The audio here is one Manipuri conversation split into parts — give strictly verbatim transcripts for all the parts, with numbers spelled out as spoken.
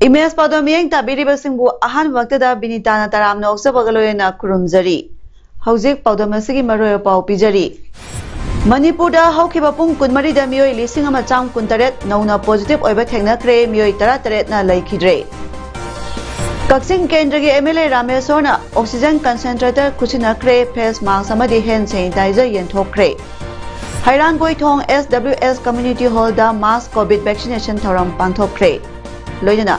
ꯏꯃꯦꯖ ꯄꯥꯎꯗꯝ ꯃꯤꯠꯌꯦꯡ ꯇꯥꯕꯤꯔꯤꯕꯁꯤꯡꯕꯨ ꯑꯍꯥꯟꯕꯃꯛꯇꯗ ꯕꯤꯅꯤꯇꯥꯅ ꯇꯔꯥꯝꯅ ꯑꯣꯛꯆꯕꯒ ꯂꯣꯏꯅꯅ ꯈꯨꯔꯨꯝꯖꯔꯤ꯫ ꯍꯧꯖꯤꯛ ꯄꯥꯎꯗꯝ ꯑꯁꯤꯒꯤ ꯃꯔꯨꯑꯣꯏꯕ ꯄꯥꯎ ꯄꯤꯖꯔꯤ꯫ ꯃꯅꯤꯄꯨꯔꯗ ꯍꯧꯈꯤꯕ ꯄꯨꯡ ꯀꯨꯟꯃꯔꯤꯗ ꯃꯤꯑꯣꯏ ꯂꯤꯁꯤꯡ ꯑꯃ ꯆꯥꯝ ꯀꯨꯟꯇꯔꯦꯠ ꯅꯧꯅ ꯄꯣꯖꯤꯇꯤꯚ ꯑꯣꯏꯕ ꯊꯦꯡꯅꯈ꯭ꯔꯦ, ꯃꯤꯑꯣꯏ ꯇꯔꯥꯇꯔꯦꯠꯅ ꯂꯩꯈꯤꯗ꯭ꯔꯦ꯫ ꯀꯛꯆꯤꯡ ꯀꯦꯟꯗ꯭ꯔꯒꯤ ꯑꯦꯝ ꯑꯦꯜ ꯑꯦ ꯔꯥꯃꯦꯁꯣꯔꯅ ꯑꯣꯛꯁꯤꯖꯟ ꯀꯟꯁꯦꯟꯇ꯭ꯔꯦꯇꯔ ꯈꯨꯠꯁꯤꯟꯅꯈ꯭ꯔꯦ, ꯐꯦꯁ ꯃꯥꯁꯛ ꯑꯃꯗꯤ ꯍꯦꯟ ꯁꯦꯅꯤꯇꯥꯏꯖꯔ ꯌꯦꯟꯊꯣꯛꯈ꯭ꯔꯦ꯫ ꯍꯩꯔꯥꯡꯒꯣꯏꯊꯣꯡ ꯑꯦꯁ ꯗꯕ꯭ꯂꯤꯎ ꯑꯦꯁ ꯀꯝꯃ꯭ꯌꯨꯅꯤꯇꯤ ꯍꯣꯜꯗ ꯃꯥꯁ ꯀꯣꯚꯤꯗ ꯚꯦꯛꯁꯤꯅꯦꯁꯟ ꯊꯧꯔꯝ ꯄꯥꯡꯊꯣꯛꯈ꯭ꯔꯦ꯫ ꯂꯣꯏꯅꯅ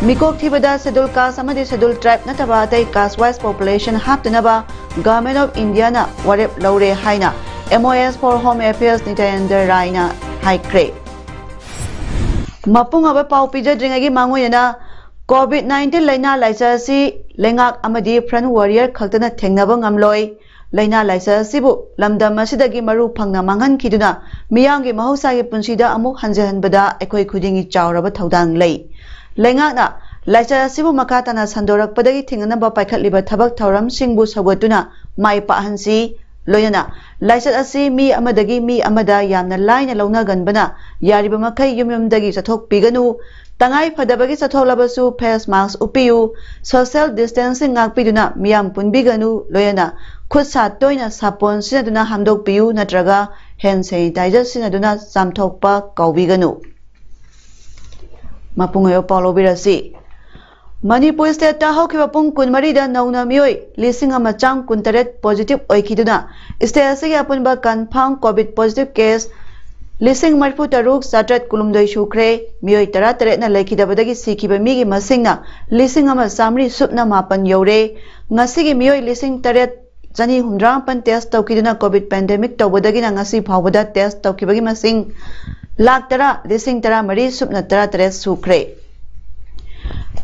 ꯃꯤꯀꯣꯛ ꯊꯤꯕꯗ ꯁꯦꯗꯨꯜ ꯀꯥꯁ ꯑꯃꯗꯤ ꯁꯦꯗꯨꯜ ꯇ꯭ꯔꯥꯏꯕ ꯅꯠꯇꯕ ꯑꯇꯩ ꯀꯥꯁ ꯋꯥꯏꯁ ꯄꯣꯄꯨꯂꯦꯁꯟ ꯍꯥꯞꯇꯅꯕ ꯒꯚꯔꯟꯃꯦꯟꯠ ꯑꯣꯐ ꯏꯟꯗꯤꯌꯥꯅ ꯋꯥꯔꯦꯞ ꯂꯧꯔꯦ ꯍꯥꯏꯅ ꯑꯦꯝ ꯑꯣ ꯑꯦꯁ ꯐꯣꯔ ꯍꯣꯝ ꯑꯦꯐꯤꯌꯔꯁ ꯅꯤꯇꯌꯦꯟꯗ꯭ꯔ ꯔꯥꯏꯅ ꯍꯥꯏꯈ꯭ꯔꯦ꯫ ꯃꯄꯨꯡ ꯑꯣꯏꯕ ꯄꯥꯎ ꯄꯤꯖꯗ꯭ꯔꯤꯉꯩꯒꯤ ꯃꯥꯡꯑꯣꯏꯅꯅ ꯀꯣꯚꯤꯗ ꯅꯥꯏꯟꯇꯤꯟ ꯂꯥꯏꯅꯥ ꯂꯥꯏꯆꯠ ꯑꯁꯤ ꯂꯩꯉꯥꯛ ꯑꯃꯗꯤ ꯐ꯭ꯔꯟꯠ ꯋꯥꯔꯤꯌꯔ ꯈꯛꯇꯅ ꯊꯦꯡꯅꯕ ꯉꯝꯂꯣꯏ꯫ ꯂꯥꯏꯅꯥ ꯂꯥꯏꯆꯠ ꯑꯁꯤꯕꯨ ꯂꯝꯗꯝ ꯑꯁꯤꯗꯒꯤ ꯃꯔꯨ ꯐꯪꯅ ꯃꯥꯡꯍꯟꯈꯤꯗꯨꯅ ꯃꯤꯌꯥꯝꯒꯤ ꯃꯍꯧꯁꯥꯒꯤ ꯄꯨꯟꯁꯤꯗ ꯑꯃꯨꯛ ꯍꯟꯖꯍꯟꯕꯗ ꯑꯩꯈꯣꯏ ꯈꯨꯗꯤꯡꯒꯤ ꯆꯥꯎꯔꯕ ꯊꯧꯗꯥꯡ ꯂꯩ꯫ ꯂꯩꯉꯥꯛꯅ ꯂꯥꯏꯆꯠ ꯑꯁꯤꯕꯨ ꯃꯈꯥ ꯇꯥꯅ ꯁꯟꯗꯣꯔꯛꯄꯗꯒꯤ ꯊꯤꯡꯅꯅꯕ ꯄꯥꯏꯈꯠꯂꯤꯕ ꯊꯕꯛ ꯊꯧꯔꯝꯁꯤꯡꯕꯨ ꯁꯧꯒꯠꯇꯨꯅ ꯃꯥꯏ ꯄꯥꯛꯍꯟꯁꯤ꯫ ꯂꯣꯏꯅꯅ ꯂꯥꯏꯆꯠ ꯑꯁꯤ ꯃꯤ ꯑꯃꯗꯒꯤ ꯃꯤ ꯑꯃꯗ ꯌꯥꯝꯅ ꯂꯥꯏꯅ ꯂꯧꯅꯒꯟꯕꯅ ꯌꯥꯔꯤꯕ ꯃꯈꯩ ꯌꯨꯝ ꯌꯨꯝꯗꯒꯤ ꯆꯠꯊꯣꯛꯄꯤꯒꯅꯨ꯫ ꯇꯉꯥꯏ ꯐꯗꯕꯒꯤ ꯆꯠꯊꯣꯛꯂꯕꯁꯨ ꯐꯦꯁ ꯃꯥꯁꯛ ꯎꯞꯄꯤꯌꯨ꯫ ꯁꯣꯁꯤꯌꯦꯜ ꯗꯤꯁꯇꯦꯟꯁꯤꯡ ꯉꯥꯛꯄꯤꯗꯨꯅ ꯃꯤꯌꯥꯝ ꯄꯨꯟꯕꯤꯒꯅꯨ꯫ ꯂꯣꯏꯅꯅ ꯈꯨꯠ ꯁꯥ ꯇꯣꯏꯅ ꯁꯥꯄꯣꯟ ꯁꯤꯖꯤꯟꯅꯗꯨꯅ ꯍꯥꯝꯗꯣꯛꯄꯤꯌꯨ ꯅꯠꯇ꯭ꯔꯒ ꯍꯦꯟ ꯁꯦꯅꯤꯇꯥꯏꯖꯔ ꯁꯤꯖꯤꯟꯅꯗꯨꯅ ꯆꯥꯝꯊꯣꯛꯄ ꯀꯥꯎꯕꯤꯒꯅꯨ꯫ ꯃꯄꯨꯡ ꯑꯣꯏꯕ ꯄꯥꯎ ꯂꯧꯕꯤꯔꯁꯤ꯫ ꯃꯅꯤꯄꯨꯔ ꯁ꯭ꯇꯦꯠꯇ ꯍꯧꯈꯤꯕ ꯄꯨꯡ ꯀꯨꯟꯃꯔꯤꯗ ꯅꯧꯅ ꯃꯤꯑꯣꯏ ꯂꯤꯁꯤꯡ ꯑꯃ ꯆꯥꯝ ꯀꯨꯟꯇꯔꯦꯠ ꯄꯣꯖꯤꯇꯤꯚ ꯑꯣꯏꯈꯤꯗꯨꯅ ꯁ꯭ꯇꯦꯠ ꯑꯁꯤꯒꯤ ꯑꯄꯨꯟꯕ ꯀꯟꯐꯥꯔꯝ ꯀꯣꯚꯤꯗ ꯄꯣꯖꯤꯇꯤꯚ ꯀꯦꯁ ꯂꯤꯁꯤꯡ ꯃꯔꯤꯐꯨ ꯇꯔꯨꯛ ꯆꯥꯇ꯭ꯔꯦꯠ ꯀꯨꯟꯍꯨꯝꯗꯣꯏ ꯁꯨꯈ꯭ꯔꯦ꯫ ꯃꯤꯑꯣꯏ ꯇꯔꯥꯇꯔꯦꯠꯅ ꯂꯩꯈꯤꯗꯕꯗꯒꯤ ꯁꯤꯈꯤꯕ ꯃꯤꯒꯤ ꯃꯁꯤꯡꯅ ꯂꯤꯁꯤꯡ ꯑꯃ ꯆꯥꯃꯔꯤ ꯁꯨꯞꯅ ꯃꯥꯄꯟ ꯌꯧꯔꯦ꯫ ꯉꯁꯤꯒꯤ ꯃꯤꯑꯣꯏ ꯂꯤꯁꯤꯡ ꯇꯔꯦꯠ ꯆꯅꯤ ꯍꯨꯝꯗ꯭ꯔꯥ ꯃꯥꯄꯟ ꯇꯦꯁ ꯇꯧꯈꯤꯗꯨꯅ ꯀꯣꯚꯤꯗ ꯄꯦꯟꯗꯦꯃꯤꯛ ꯇꯧꯕꯗꯒꯤꯅ ꯉꯁꯤ ꯐꯥꯎꯕꯗ ꯇꯦꯁ ꯇꯧꯈꯤꯕꯒꯤ ꯃꯁꯤꯡ ꯂꯥꯛ ꯇꯔꯥ ꯂꯤꯁꯤꯡ ꯇꯔꯥꯃꯔꯤ ꯁꯨꯞꯅ ꯇꯔꯥꯇꯔꯦꯠ ꯁꯨꯈ꯭ꯔꯦ꯫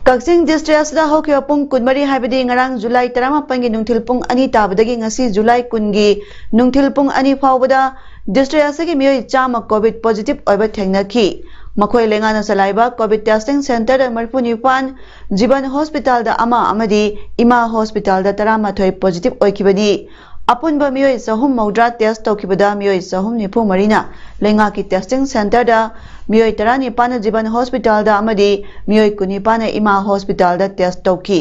ꯀꯛꯆꯤꯡ ꯗꯤꯁꯇ꯭ꯔꯤꯛ ꯑꯁꯤꯗ ꯍꯧꯈꯤꯕ ꯄꯨꯡ ꯀꯨꯟꯃꯔꯤ, ꯍꯥꯏꯕꯗꯤ ꯉꯔꯥꯡ ꯖꯨꯂꯥꯏ ꯇꯔꯥꯃꯥꯄꯟꯒꯤ ꯅꯨꯡꯊꯤꯜ ꯄꯨꯡ ꯑꯅꯤ ꯇꯥꯕꯗꯒꯤ ꯉꯁꯤ ꯖꯨꯂꯥꯏ ꯀꯨꯟꯒꯤ ꯅꯨꯡꯊꯤꯜ ꯄꯨꯡ ꯑꯅꯤ ꯐꯥꯎꯕꯗ ꯗꯤꯁꯇ꯭ꯔꯤꯛ ꯑꯁꯤꯒꯤ ꯃꯤꯑꯣꯏ ꯆꯥꯝꯃ ꯀꯣꯚꯤꯗ ꯄꯣꯖꯤꯇꯤꯚ ꯑꯣꯏꯕ ꯊꯦꯡꯅꯈꯤ꯫ ꯃꯈꯣꯏ ꯂꯩꯉꯥꯛꯅ ꯆꯂꯥꯏꯕ ꯀꯣꯚꯤꯗ ꯇꯦꯁꯇꯤꯡ ꯁꯦꯟꯇꯔꯗ ꯃꯔꯤꯐꯨ ꯅꯤꯄꯥꯟ, ꯖꯤꯕꯟ ꯍꯣꯁꯄꯤꯇꯥꯜꯗ ꯑꯃ ꯑꯃꯗꯤ ꯏꯃꯥ ꯍꯣꯁꯄꯤꯇꯥꯜꯗ ꯇꯔꯥꯃꯥꯊꯣꯏ ꯄꯣꯖꯤꯇꯤꯚ ꯑꯣꯏꯈꯤꯕꯅꯤ꯫ ꯑꯄꯨꯟꯕ ꯃꯤꯑꯣꯏ ꯆꯍꯨꯝ ꯃꯧꯗ꯭ꯔꯥ ꯇꯦꯁ ꯇꯧꯈꯤꯕꯗ ꯃꯤꯑꯣꯏ ꯆꯍꯨꯝ ꯅꯤꯐꯨ ꯃꯔꯤꯅ ꯂꯩꯉꯥꯛꯀꯤ ꯇꯦꯁꯇꯤꯡ ꯁꯦꯟꯇꯔꯗ, ꯃꯤꯑꯣꯏ ꯇꯔꯥꯅꯤꯄꯥꯟꯅ ꯖꯤꯕꯟ ꯍꯣꯁꯄꯤꯇꯥꯜꯗ ꯑꯃꯗꯤ ꯃꯤꯑꯣꯏ ꯀꯨꯟꯅꯤꯄꯥꯟꯅ ꯏꯃꯥ ꯍꯣꯁꯄꯤꯇꯥꯜꯗ ꯇꯦꯁ ꯇꯧꯈꯤ꯫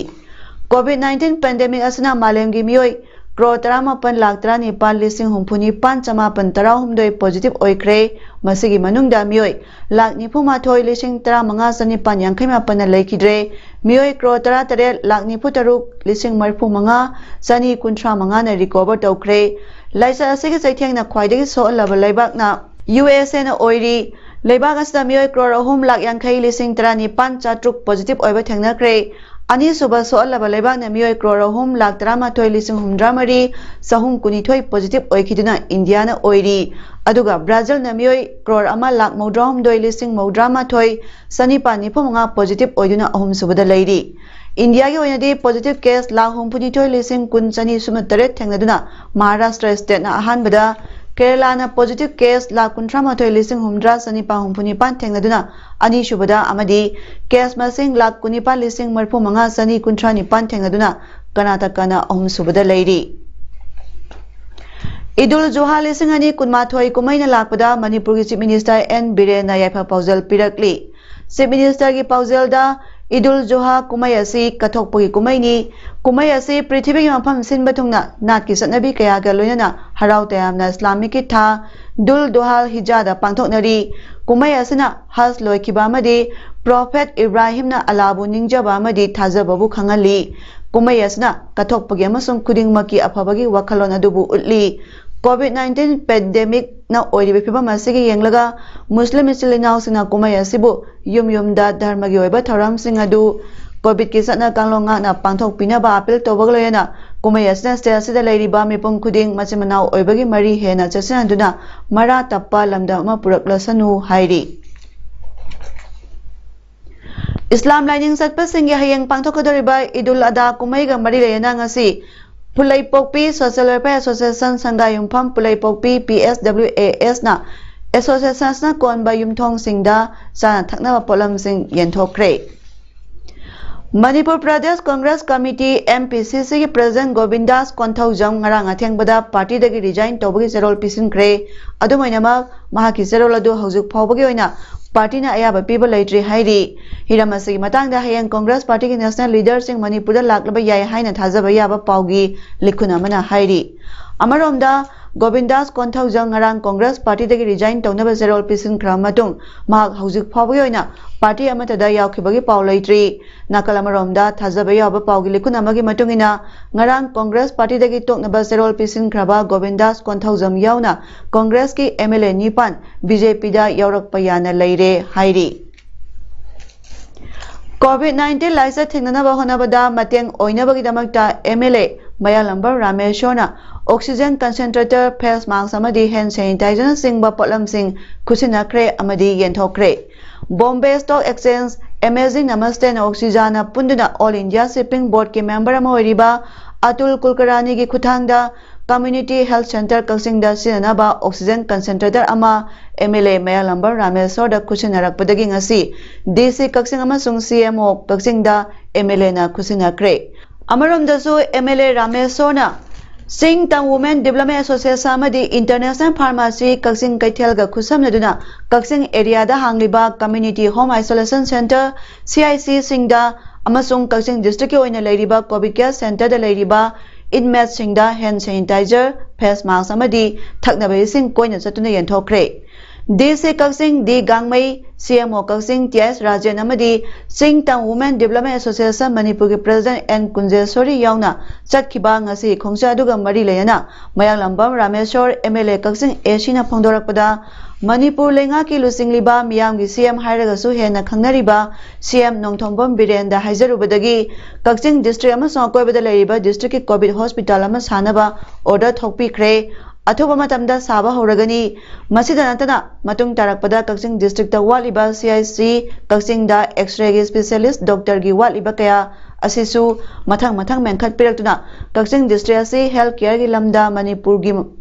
ꯀꯣꯚꯤꯗ ꯅꯥꯏꯟꯇꯤꯟ ꯄꯦꯟꯗꯦꯃꯤꯛ ꯑꯁꯤꯅ ꯃꯥꯂꯦꯝꯒꯤ ꯃꯤꯑꯣꯏ ꯀ꯭ꯔꯣꯔ ꯇꯔꯥꯃꯥꯄꯟ ꯂꯥꯛ ꯇꯔꯥꯅꯤꯄꯥꯜ ꯂꯤꯁꯤꯡ ꯍꯨꯝꯐꯨ ꯅꯤꯄꯥꯟ ꯆꯃꯥꯄꯟ ꯇꯔꯥꯍꯨꯝꯗꯣꯏ ꯄꯣꯖꯤꯇꯤꯚ ꯑꯣꯏꯈ꯭ꯔꯦ꯫ ꯃꯁꯤꯒꯤ ꯃꯅꯨꯡꯗ ꯃꯤꯑꯣꯏ ꯂꯥꯛ ꯅꯤꯐꯨ ꯃꯥꯊꯣꯏ ꯂꯤꯁꯤꯡ ꯇꯔꯥꯃꯉꯥ ꯆꯅꯤꯄꯥꯟ ꯌꯥꯡꯈꯩ ꯃꯥꯄꯟꯅ ꯂꯩꯈꯤꯗ꯭ꯔꯦ꯫ ꯃꯤꯑꯣꯏ ꯀ꯭ꯔꯣꯔ ꯇꯔꯥꯇꯔꯦꯠ ꯂꯥꯛ ꯅꯤꯐꯨ ꯇꯔꯨꯛ ꯂꯤꯁꯤꯡ ꯃꯔꯤꯐꯨ ꯃꯉꯥ ꯆꯅꯤ ꯀꯨꯟꯊ꯭ꯔꯥ ꯃꯉꯥꯅ ꯔꯤꯀꯣꯚꯔ ꯇꯧꯈ꯭ꯔꯦ꯫ ꯂꯥꯏꯆꯠ ꯑꯁꯤꯒꯤ ꯆꯩꯊꯦꯡꯅ ꯈ꯭ꯋꯥꯏꯗꯒꯤ ꯁꯣꯛꯍꯜꯂꯕ ꯂꯩꯕꯥꯛꯅ ꯌꯨ ꯑꯦꯁ ꯑꯦꯅ ꯑꯣꯏꯔꯤ꯫ ꯂꯩꯕꯥꯛ ꯑꯁꯤꯗ ꯃꯤꯑꯣꯏ ꯀ꯭ꯔꯣꯔ ꯑꯍꯨꯝ ꯂꯥꯛ ꯌꯥꯡꯈꯩ ꯂꯤꯁꯤꯡ ꯇꯔꯥꯅꯤꯄꯥꯟ ꯆꯥꯇ꯭ꯔꯨꯛ ꯄꯣꯖꯤꯇꯤꯚ ꯑꯣꯏꯕ ꯊꯦꯡꯅꯈ꯭ꯔꯦ꯫ ꯑꯅꯤꯁꯨꯕ ꯁꯣꯛꯍꯜꯂꯕ ꯂꯩꯕꯥꯛꯅ ꯃꯤꯑꯣꯏ ꯀ꯭ꯔꯣꯔ ꯑꯍꯨꯝ ꯂꯥꯛ ꯇꯔꯥꯃꯥꯊꯣꯏ ꯂꯤꯁꯤꯡ ꯍꯨꯝꯐꯨꯇꯔꯥ ꯃꯔꯤ ꯆꯍꯨꯝ ꯀꯨꯟꯅꯤꯊꯣꯏ ꯄꯣꯖꯤꯇꯤꯚ ꯑꯣꯏꯈꯤꯗꯨꯅ ꯏꯟꯗꯤꯌꯥꯅ ꯑꯣꯏꯔꯤ꯫ ꯑꯗꯨꯒ ꯕ꯭ꯔꯥꯖꯤꯜꯅ ꯃꯤꯑꯣꯏ ꯀ꯭ꯔꯣꯔ ꯑꯃ ꯂꯥꯛ ꯃꯧꯗ꯭ꯔꯥꯍꯨꯝꯗꯣꯏ ꯂꯤꯁꯤꯡ ꯃꯧꯗ꯭ꯔꯥꯃꯥꯊꯣꯏ ꯆꯅꯤꯄꯥꯟ ꯅꯤꯐꯨ ꯃꯉꯥ ꯄꯣꯖꯤꯇꯤꯚ ꯑꯣꯏꯗꯨꯅ ꯑꯍꯨꯝꯁꯨꯕꯗ ꯂꯩꯔꯤ꯫ ꯏꯟꯗꯤꯌꯥꯒꯤ ꯑꯣꯏꯅꯗꯤ ꯄꯣꯖꯤꯇꯤꯚ ꯀꯦꯁ ꯂꯥꯛ ꯍꯨꯝꯐꯨꯅꯤꯊꯣꯏ ꯂꯤꯁꯤꯡ ꯀꯨꯟ ꯆꯅꯤ ꯁꯨꯞꯅ ꯇꯔꯦꯠ ꯊꯦꯡꯅꯗꯨꯅ ꯃꯍꯥꯔꯥꯁꯇ꯭ꯔ ꯁ꯭ꯇꯦꯠꯅ ꯑꯍꯥꯟꯕꯗ, ꯀꯦꯔꯂꯥꯅ ꯄꯣꯖꯤꯇꯤꯚ ꯀꯦꯁ ꯂꯥꯛ ꯀꯨꯟꯊ꯭ꯔꯥ ꯃꯥꯊꯣꯏ ꯂꯤꯁꯤꯡ ꯍꯨꯝꯐꯨꯇꯔꯥ ꯆꯅꯤꯄꯥꯟ ꯍꯨꯝꯐꯨ ꯅꯤꯄꯥꯟ ꯊꯦꯡꯅꯗꯨꯅ ꯑꯅꯤꯁꯨꯕꯗ ꯑꯃꯗꯤ ꯀꯦꯁ ꯃꯁꯤꯡ ꯂꯥꯛ ꯀꯨꯟꯅꯤꯄꯥꯟ ꯂꯤꯁꯤꯡ ꯃꯔꯤꯐꯨ ꯃꯉꯥ ꯆꯅꯤ ꯀꯨꯟꯊ꯭ꯔꯥ ꯅꯤꯄꯥꯟ ꯊꯦꯡꯅꯗꯨꯅ ꯀꯔꯅꯥꯇꯀꯥꯅ ꯑꯍꯨꯝꯁꯨꯕꯗ ꯂꯩꯔꯤ꯫ ꯏꯗꯨꯜ ꯖꯨꯍꯥ ꯂꯤꯁꯤꯡ ꯑꯅꯤ ꯀꯨꯟꯃꯥꯊꯣꯏ ꯀꯨꯝꯍꯩꯅ ꯂꯥꯛꯄꯗ ꯃꯅꯤꯄꯨꯔꯒꯤ ꯆꯤꯐ ꯃꯤꯅꯤꯁꯇꯔ ꯑꯦꯟ ꯕꯤꯔꯦꯟꯅ ꯌꯥꯏꯐ ꯄꯥꯎꯖꯦꯜ ꯄꯤꯔꯛꯂꯤ꯫ ꯆꯤꯐ ꯃꯤꯅꯤꯁꯇꯔꯒꯤ ꯄꯥꯎꯖꯦꯜꯗ ꯏꯗꯨꯜ ꯖꯨꯍꯥ ꯀꯨꯝꯍꯩ ꯑꯁꯤ ꯀꯠꯊꯣꯛꯄꯒꯤ ꯀꯨꯝꯍꯩꯅꯤ꯫ ꯀꯨꯝꯍꯩ ꯑꯁꯤ ꯄ꯭ꯔꯤꯊꯤꯕꯤꯒꯤ ꯃꯐꯝ ꯁꯤꯟꯕ ꯊꯨꯡꯅ ꯅꯥꯠꯀꯤ ꯆꯠꯅꯕꯤ ꯀꯌꯥꯒ ꯂꯣꯏꯅꯅ ꯍꯔꯥꯎ ꯇꯌꯥꯝꯅ ꯏꯁꯂꯥꯃꯤꯛꯀꯤ ꯊꯥ ꯗꯨꯜ ꯗꯨꯍꯥꯜ ꯍꯤꯖꯥꯗ ꯄꯥꯡꯊꯣꯛꯅꯔꯤ꯫ ꯀꯨꯝꯍꯩ ꯑꯁꯤꯅ ꯍꯖ ꯂꯣꯏꯈꯤꯕ ꯑꯃꯗꯤ ꯄ꯭ꯔꯣꯐꯦꯠ ꯏꯕ꯭ꯔꯥꯍꯤꯝꯅ ꯑꯂꯥꯕꯨ ꯅꯤꯡꯖꯕ ꯑꯃꯗꯤ ꯊꯥꯖꯕꯕꯨ ꯈꯪꯍꯜꯂꯤ꯫ ꯀꯨꯝꯍꯩ ꯑꯁꯤꯅ ꯀꯠꯊꯣꯛꯄꯒꯤ ꯑꯃꯁꯨꯡ ꯈꯨꯗꯤꯡꯃꯛꯀꯤ ꯑꯐꯕꯒꯤ ꯋꯥꯈꯜꯂꯣꯟ ꯑꯗꯨꯕꯨ ꯎꯠꯂꯤ꯫ ꯀꯣꯚꯤꯗ ꯅꯥꯏꯟꯇꯤꯟ ꯄꯦꯟꯗꯦꯃꯤꯛꯅ ꯑꯣꯏꯔꯤꯕ ꯐꯤꯕꯝ ꯑꯁꯤꯒꯤ ꯌꯦꯡꯂꯒ ꯃꯨꯁꯂꯤꯝ ꯏꯆꯤꯜ ꯏꯅꯥꯎꯁꯤꯡꯅ ꯀꯨꯝꯍꯩ ꯑꯁꯤꯕꯨ ꯌꯨꯝ ꯌꯨꯝꯗ ꯙꯔꯃꯒꯤ ꯑꯣꯏꯕ ꯊꯧꯔꯝꯁꯤꯡ ꯑꯗꯨ ꯀꯣꯚꯤꯗꯀꯤ ꯆꯠꯅ ꯀꯥꯡꯂꯣꯟ ꯉꯥꯛꯅ ꯄꯥꯡꯊꯣꯛꯄꯤꯅꯕ ꯑꯥꯄꯤꯜ ꯇꯧꯕꯒ ꯂꯣꯏꯅꯅ ꯀꯨꯝꯍꯩ ꯑꯁꯤꯅ ꯁ꯭ꯇꯦꯠ ꯑꯁꯤꯗ ꯂꯩꯔꯤꯕ ꯃꯤꯄꯨꯝ ꯈꯨꯗꯤꯡ ꯃꯆꯤꯟ ꯃꯅꯥꯎ ꯑꯣꯏꯕꯒꯤ ꯃꯔꯤ ꯍꯦꯟꯅ ꯆꯦꯠꯁꯤꯟꯍꯟꯗꯨꯅ ꯃꯔꯥ ꯇꯞꯄ ꯂꯝꯗꯝ ꯑꯃ ꯄꯨꯔꯛꯂꯁꯅꯨ ꯍꯥꯏꯔꯤ꯫ ꯏꯁꯂꯥꯝ ꯂꯥꯏꯅꯤꯡ ꯆꯠꯄꯁꯤꯡꯒꯤ ꯍꯌꯦꯡ ꯄꯥꯡꯊꯣꯛꯀꯗꯧꯔꯤꯕ ꯏꯗꯨꯜ ꯑꯗꯥ ꯀꯨꯝꯍꯩꯒ ꯃꯔꯤ ꯂꯩꯅꯅ ꯉꯁꯤ ꯄꯨꯂꯩꯄꯣꯛꯄꯤ Social Welfare Association ꯁꯪꯒꯥꯌꯨꯝꯐꯝ ꯄꯨꯂꯩꯄꯣꯛꯄꯤ P S W A S ꯅ association ꯅ ꯀꯣꯟꯕ ꯌꯨꯝꯊꯣꯡꯁꯤꯡꯗ ꯆꯥꯅ ꯊꯛꯅꯕ ꯄꯣꯠꯂꯝꯁꯤꯡ ꯌꯦꯟꯊꯣꯛꯈ꯭ꯔꯦ꯫ Manipur Pradesh Congress committee, M P C C ꯒꯤ ꯄ꯭ꯔꯦꯁꯤꯗꯦꯟꯠ ꯒꯣꯕꯤꯟꯗꯥꯁ ꯀꯣꯟꯊꯧꯖꯝ ꯉꯔꯥꯡ ꯑꯊꯦꯡꯕꯗ ꯄꯥꯔꯇꯤꯗꯒꯤ ꯔꯤꯖꯥꯏꯟ ꯇꯧꯕꯒꯤ ꯆꯦꯔꯣꯜ ꯄꯤꯁꯤꯟꯈ꯭ꯔꯦ꯫ ꯑꯗꯨꯝ ꯑꯣꯏꯅꯃꯛ, ꯃꯍꯥꯛꯀꯤ ꯆꯦꯔꯣꯜ ꯑꯗꯨ ꯍꯧꯖꯤꯛ ꯐꯥꯎꯕꯒꯤ ꯑꯣꯏꯅ ꯄꯥꯔꯇꯤꯅ ꯑꯌꯥꯕ ꯄꯤꯕ ꯂꯩꯇ꯭ꯔꯤ ꯍꯥꯏꯔꯤ꯫ ꯍꯤꯔꯝ ꯑꯁꯤꯒꯤ ꯃꯇꯥꯡꯗ ꯍꯌꯦꯡ ꯀꯪꯒ꯭ꯔꯦꯁ ꯄꯥꯔꯇꯤꯒꯤ ꯅꯦꯁꯅꯦꯜ ꯂꯤꯗꯔꯁꯤꯡ ꯃꯅꯤꯄꯨꯔꯗ ꯂꯥꯛꯂꯕ ꯌꯥꯏ ꯍꯥꯏꯅ ꯊꯥꯖꯕ ꯌꯥꯕ ꯄꯥꯎꯒꯤ ꯂꯤꯈꯨꯟ ꯑꯃꯅ ꯍꯥꯏꯔꯤ꯫ ꯑꯃꯔꯣꯝꯗ, ꯒꯣꯕꯤꯟꯗꯥꯁ ꯀꯣꯟꯊꯧꯖꯝ ꯉꯔꯥꯡ ꯀꯪꯒ꯭ꯔꯦꯁ ꯄꯥꯔꯇꯤꯗꯒꯤ ꯔꯤꯖꯥꯏꯟ ꯇꯧꯅꯕ ꯆꯦꯔꯣꯜ ꯄꯤꯁꯤꯟꯈ꯭ꯔꯕ ꯃꯇꯨꯡ, ꯃꯍꯥꯛ ꯍꯧꯖꯤꯛ ꯐꯥꯎꯕꯒꯤ ꯑꯣꯏꯅ ꯄꯥꯔꯇꯤ ꯑꯃꯠꯇꯗ ꯌꯥꯎꯈꯤꯕꯒꯤ ꯄꯥꯎ ꯂꯩꯇ꯭ꯔꯤ꯫ ꯅꯥꯀꯜ ꯑꯃꯔꯣꯝꯗ, ꯊꯥꯖꯕ ꯌꯥꯕ ꯄꯥꯎꯒꯤ ꯂꯤꯈꯨꯟ ꯑꯃꯒꯤ ꯃꯇꯨꯡ ꯏꯟꯅ, ꯉꯔꯥꯡ ꯀꯪꯒ꯭ꯔꯦꯁ ꯄꯥꯔꯇꯤꯗꯒꯤ ꯇꯣꯛꯅꯕ ꯆꯦꯔꯣꯜ ꯄꯤꯁꯤꯟꯈ꯭ꯔꯕ ꯒꯣꯕꯤꯟꯗꯥꯁ ꯀꯣꯟꯊꯧꯖꯝ ꯌꯥꯎꯅ ꯀꯪꯒ꯭ꯔꯦꯁꯀꯤ M L A ꯅꯤꯄꯥꯟ B J P ꯗ ꯌꯥꯎꯔꯛꯄ ꯌꯥꯅ ꯂꯩꯔꯦ ꯍꯥꯏꯔꯤ꯫ COVID nineteen ꯂꯥꯏꯆꯠ ꯊꯤꯡꯅꯅꯕ ꯍꯣꯠꯅꯕꯗ ꯃꯇꯦꯡ ꯑꯣꯏꯅꯕꯒꯤꯗꯃꯛꯇ M L A ꯃꯌꯥꯂꯝꯕꯝ ꯔꯥꯃꯦꯁꯣꯔꯅ oxygen concentrator, face mask ꯑꯃꯗꯤ hand sanitizer ꯅꯆꯤꯡꯕ ꯄꯣꯠꯂꯝꯁꯤꯡ ꯈꯨꯠꯁꯤꯟꯅꯈ꯭ꯔꯦ ꯑꯃꯗꯤ ꯌꯦꯟꯊꯣꯛꯈ꯭ꯔꯦ꯫ Bombay Stock Exchange, Amazing Namaste ꯅ Oxygen ꯅ ꯄꯨꯟꯗꯨꯅ All India Shipping Board ꯀꯤ member ꯑꯃ ꯑꯣꯏꯔꯤꯕ ꯑꯇꯨꯜ ꯀꯨꯜꯀꯔꯅꯤꯒꯤ ꯈꯨꯠꯊꯥꯡꯗ Community Health Centre ꯀꯛꯆꯤꯡꯗ ꯁꯤꯖꯤꯟꯅꯅꯕ oxygen concentrator ꯑꯃ M L A ꯃꯌꯥꯂꯝꯕꯝ ꯔꯥꯃꯦꯁꯣꯔꯗ ꯈꯨꯠꯁꯤꯟꯅꯔꯛꯄꯗꯒꯤ ꯉꯁꯤ D C ꯀꯛꯆꯤꯡ ꯑꯃꯁꯨꯡ C M O ꯀꯛꯆꯤꯡꯗ M L A ꯅ ꯈꯨꯠꯁꯤꯟꯅꯈ꯭ꯔꯦ꯫ ꯑꯃꯔꯣꯝꯗꯁꯨ M L A ꯔꯥꯃꯦꯁꯣꯔꯅ ꯆꯤꯡ ꯇꯝ Women Development Association ꯑꯃꯗꯤ International Pharmacy Kakching ꯀꯩꯊꯦꯜꯒ ꯈꯨꯠꯁꯝꯅꯗꯨꯅ Kakching area the ꯍꯥꯡꯂꯤꯕ Community Home Isolation Centre, C I C ꯁꯤꯡꯗ ꯑꯃꯁꯨꯡ ꯀꯛꯆꯤꯡ district ꯀꯤ ꯑꯣꯏꯅ ꯂꯩꯔꯤꯕ COVID care centre ꯗ ꯂꯩꯔꯤꯕ inmate ꯁꯤꯡꯗ hand sanitizer, face mask ꯑꯃꯗꯤ ꯊꯛꯅꯕ ꯏꯁꯤꯡ ꯀꯣꯏꯅ ꯆꯠꯇꯨꯅ ꯌꯦꯟꯊꯣꯛꯈ꯭ꯔꯦ꯫ ꯗꯤ ꯁꯤ ꯀꯛꯆꯤꯡ ꯗꯤ ꯒꯥꯡꯃꯩ, ꯁꯤ ꯑꯦꯝ ꯑꯣ ꯀꯛꯆꯤꯡ ꯇꯤ ꯑꯦꯁ ꯔꯥꯖꯦꯟ ꯑꯃꯗꯤ ꯆꯤꯡ ꯇꯝ ꯋꯨꯃꯦꯟ ꯗꯤꯕ꯭ꯂꯞꯃꯦꯟ ꯑꯦꯁꯣꯁꯤꯌꯦꯁꯟ ꯃꯅꯤꯄꯨꯔꯒꯤ ꯄ꯭ꯔꯦꯁꯤꯗꯦꯟꯠ ꯑꯦꯟ ꯀꯨꯟꯖꯦꯁꯣꯔꯤ ꯌꯥꯎꯅ ꯆꯠꯈꯤꯕ ꯉꯁꯤ ꯈꯣꯡꯆꯠ ꯑꯗꯨꯒ ꯃꯔꯤ ꯂꯩꯅꯅ ꯃꯌꯥꯡꯂꯝꯕꯝ ꯔꯥꯃꯦꯁꯣꯔ, ꯑꯦꯝ ꯑꯦꯜ ꯑꯦ ꯀꯛꯆꯤꯡ ꯑꯦ ꯁꯤꯅ ꯐꯣꯡꯗꯣꯔꯛꯄꯗ, ꯃꯅꯤꯄꯨꯔ ꯂꯩꯉꯥꯛꯀꯤ ꯂꯨꯆꯤꯡꯂꯤꯕ, ꯃꯤꯌꯥꯝꯒꯤ ꯁꯤ ꯑꯦꯝ ꯍꯥꯏꯔꯒꯁꯨ ꯍꯦꯟꯅ ꯈꯪꯅꯔꯤꯕ ꯁꯤ ꯑꯦꯝ ꯅꯣꯡꯊꯣꯝꯕꯝ ꯕꯤꯔꯦꯟꯗ ꯍꯥꯏꯖꯔꯨꯕꯗꯒꯤ ꯀꯛꯆꯤꯡ ꯗꯤꯁꯇ꯭ꯔꯤꯛ ꯑꯃꯁꯨꯡ ꯑꯀꯣꯏꯕꯗ ꯂꯩꯔꯤꯕ ꯗꯤꯁꯇ꯭ꯔꯤꯛꯀꯤ ꯀꯣꯚꯤꯗ ꯍꯣꯁꯄꯤꯇꯥꯜ ꯑꯃ ꯁꯥꯅꯕ ꯑꯣꯔꯗꯔ ꯊꯣꯛꯄꯤꯈ꯭ꯔꯦ꯫ ꯑꯊꯨꯕ ꯃꯇꯝꯗ ꯁꯥꯕ ꯍꯧꯔꯒꯅꯤ꯫ ꯃꯁꯤꯗ ꯅꯠꯇꯅ ꯃꯇꯨꯡ ꯇꯥꯔꯛꯄꯗ ꯀꯛꯆꯤꯡ ꯗꯤꯁꯇ꯭ꯔꯤꯛꯇ ꯋꯥꯠꯂꯤꯕ ꯁꯤ ꯑꯥꯏ ꯁꯤ, ꯀꯛꯆꯤꯡꯗ ꯑꯦꯛꯁ-ꯔꯦꯒꯤ ꯁ꯭ꯄꯦꯁꯤꯌꯦꯂꯤꯁ꯭ꯠ ꯗꯣꯛꯇꯔꯒꯤ ꯋꯥꯠꯂꯤꯕ ꯀꯌꯥ ꯑꯁꯤꯁꯨ ꯃꯊꯪ ꯃꯊꯪ ꯃꯦꯟꯈꯠꯄꯤꯔꯛꯇꯨꯅ ꯀꯛꯆꯤꯡ ꯗꯤꯁꯇ꯭ꯔꯤꯛ ꯑꯁꯤ ꯍꯦꯜꯊ ꯀꯦꯌꯔꯒꯤ ꯂꯝꯗ ꯃꯅꯤꯄꯨꯔꯒꯤ